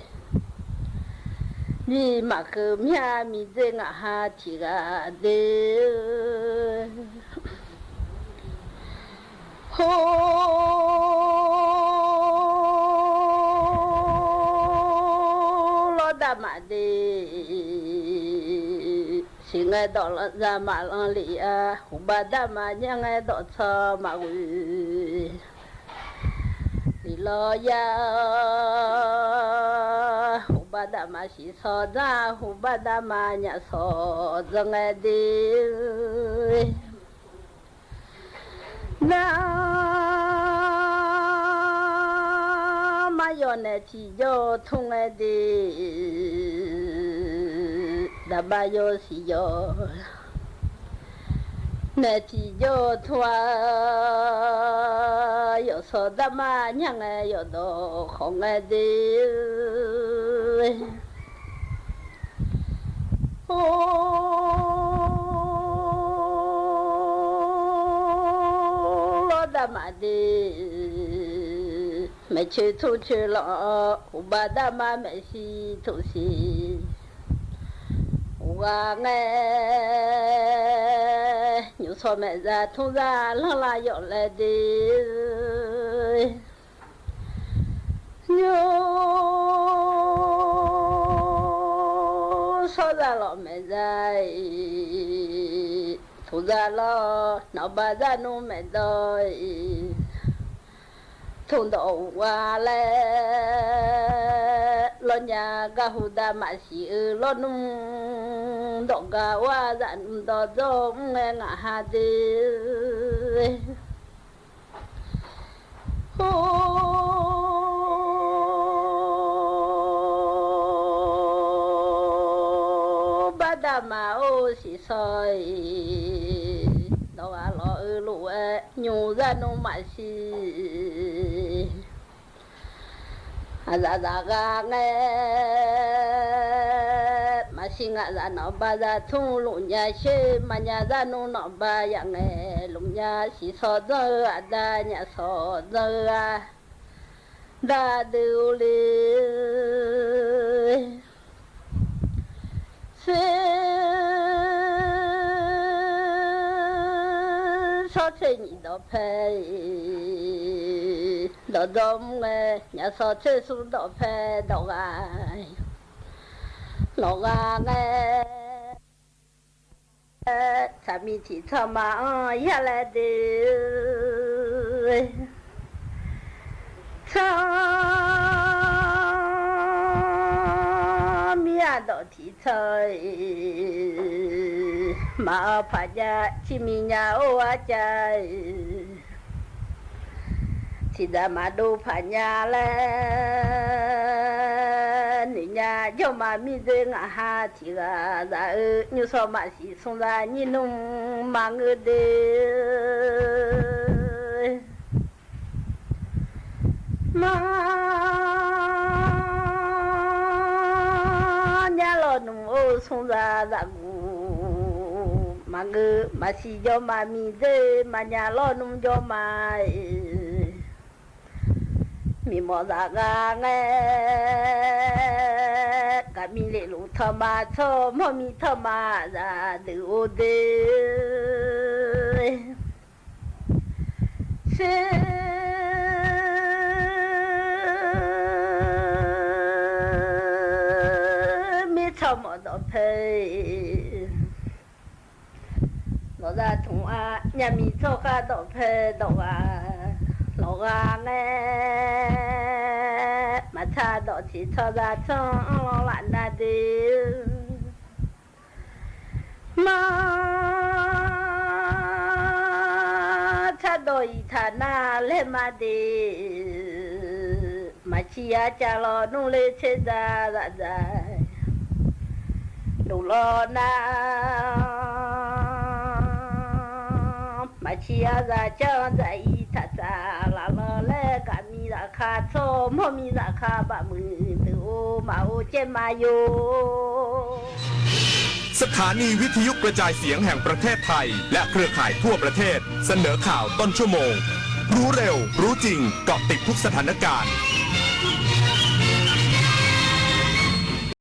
bi maqkeuv mir-a. Miqdzer ngaq ha tiq ghaq de. Hor lawr daf maf de. Siq ngae dawq lanq za maqlanq lef-a. Huqbav daf maf nyar ngae dawqtsanq maqghoe. Iqlawr yar, huqbav daf maf siq sawq dzanr-a. Huqbav daf maf nyaf sawq dzanr ngae de. Nar mar yawf naeq tiqjawr tmr ngae de. Daqbav yawsiq yawf naeq tiqjawr tmr-a. Yawf sawq darmar nyar ngae yawf dawq khawf ngae de. Or, lawr daf maf de. Maeqcoeq tmr coeq lanq, huqbav darmar maeqshi tmr siq. Uqghaq ngae, nymq shawr maeqza tmr zar lanrlar yawf laer de. Nymr shawr zar lawq maeqza-iq, tmr zar lawr nawqbav zar nmr maeqdawr-iq. Tmr dawq uqghaq laer lawrnya, garhu dav maqsiq-eu lawrnmr dawq gar or-aq, zaqnmr dawq dzawr mr ngae ngaq ha de. Or, bardaq maf-or siqsawr-iq, dawq ghaq lawq-eu lof-aer nymq zar nmr maqsiq. Aqzaf zaf ghaq ngae, maqsiq ngaq zaf nawqbav zar tmr luf nya sher, maqnya zar nmr nawqbav yaf ngae luf nya. Siqsawr dzanr-eu aqda, nyaf sawq dzanr-eu-a, daq dui-or le. Sher, shawrcoer nyiq dawqpae, dawqdawq mr ngae, nyaf shawrcoer smr dawqpae dawq ghaq, lawq ghaq ngae, tsaqmiq tiq tsanr ma-anr yar laer de. Tsanr mir-aq dawq tiq tsanr-iq, maq-awr paq jav cirmiq nya or arcav-iq, tiqdzaq maqdov paq nya laer noeq nya jawr ma. Mirdzer ngaq ha tiq ghaq zaq-eu nymrsaw maqsiq smr za nyir nmr maqngeur de. Mar nya lawnmr or smr za zaqguq maqngeur, maqsiq jawr ma. Mirdzer mar nya lawnmr jawr ma-iq, miqmawf zaq gha ngae, gaqmiq lef luf tanqma tsawr, mawrmiq tanqma zaqdeuq or de. Sher, mirtsawrmawf dawqpae, nawqzaq tmq-a nyamiq tsawrkhav dawqpae dawq ghaq, lawq ghaq ngae, maqtsaq dawq tiq tsanr za tsanr-anr lanr laf nar de. Mar tsaq dawq-iq taq nar laer ma de. Maqciv yar cav lawnmr ler tser za zaf za, luf law nar, maqciv yar za cav-anr dzaq-iq taq tsaf laf law laer, gaqmiq zafkhav tsawr, mawrmiq zafkhav baf muiq deuq or maqor caev ma yo. สถานีวิทยุกระจายเสียงแห่งประเทศไทย และเครือข่ายทั่วประเทศ เสนอข่าวต้นชั่วโมง รู้เร็ว รู้จริง เกาะติดทุกสถานการณ์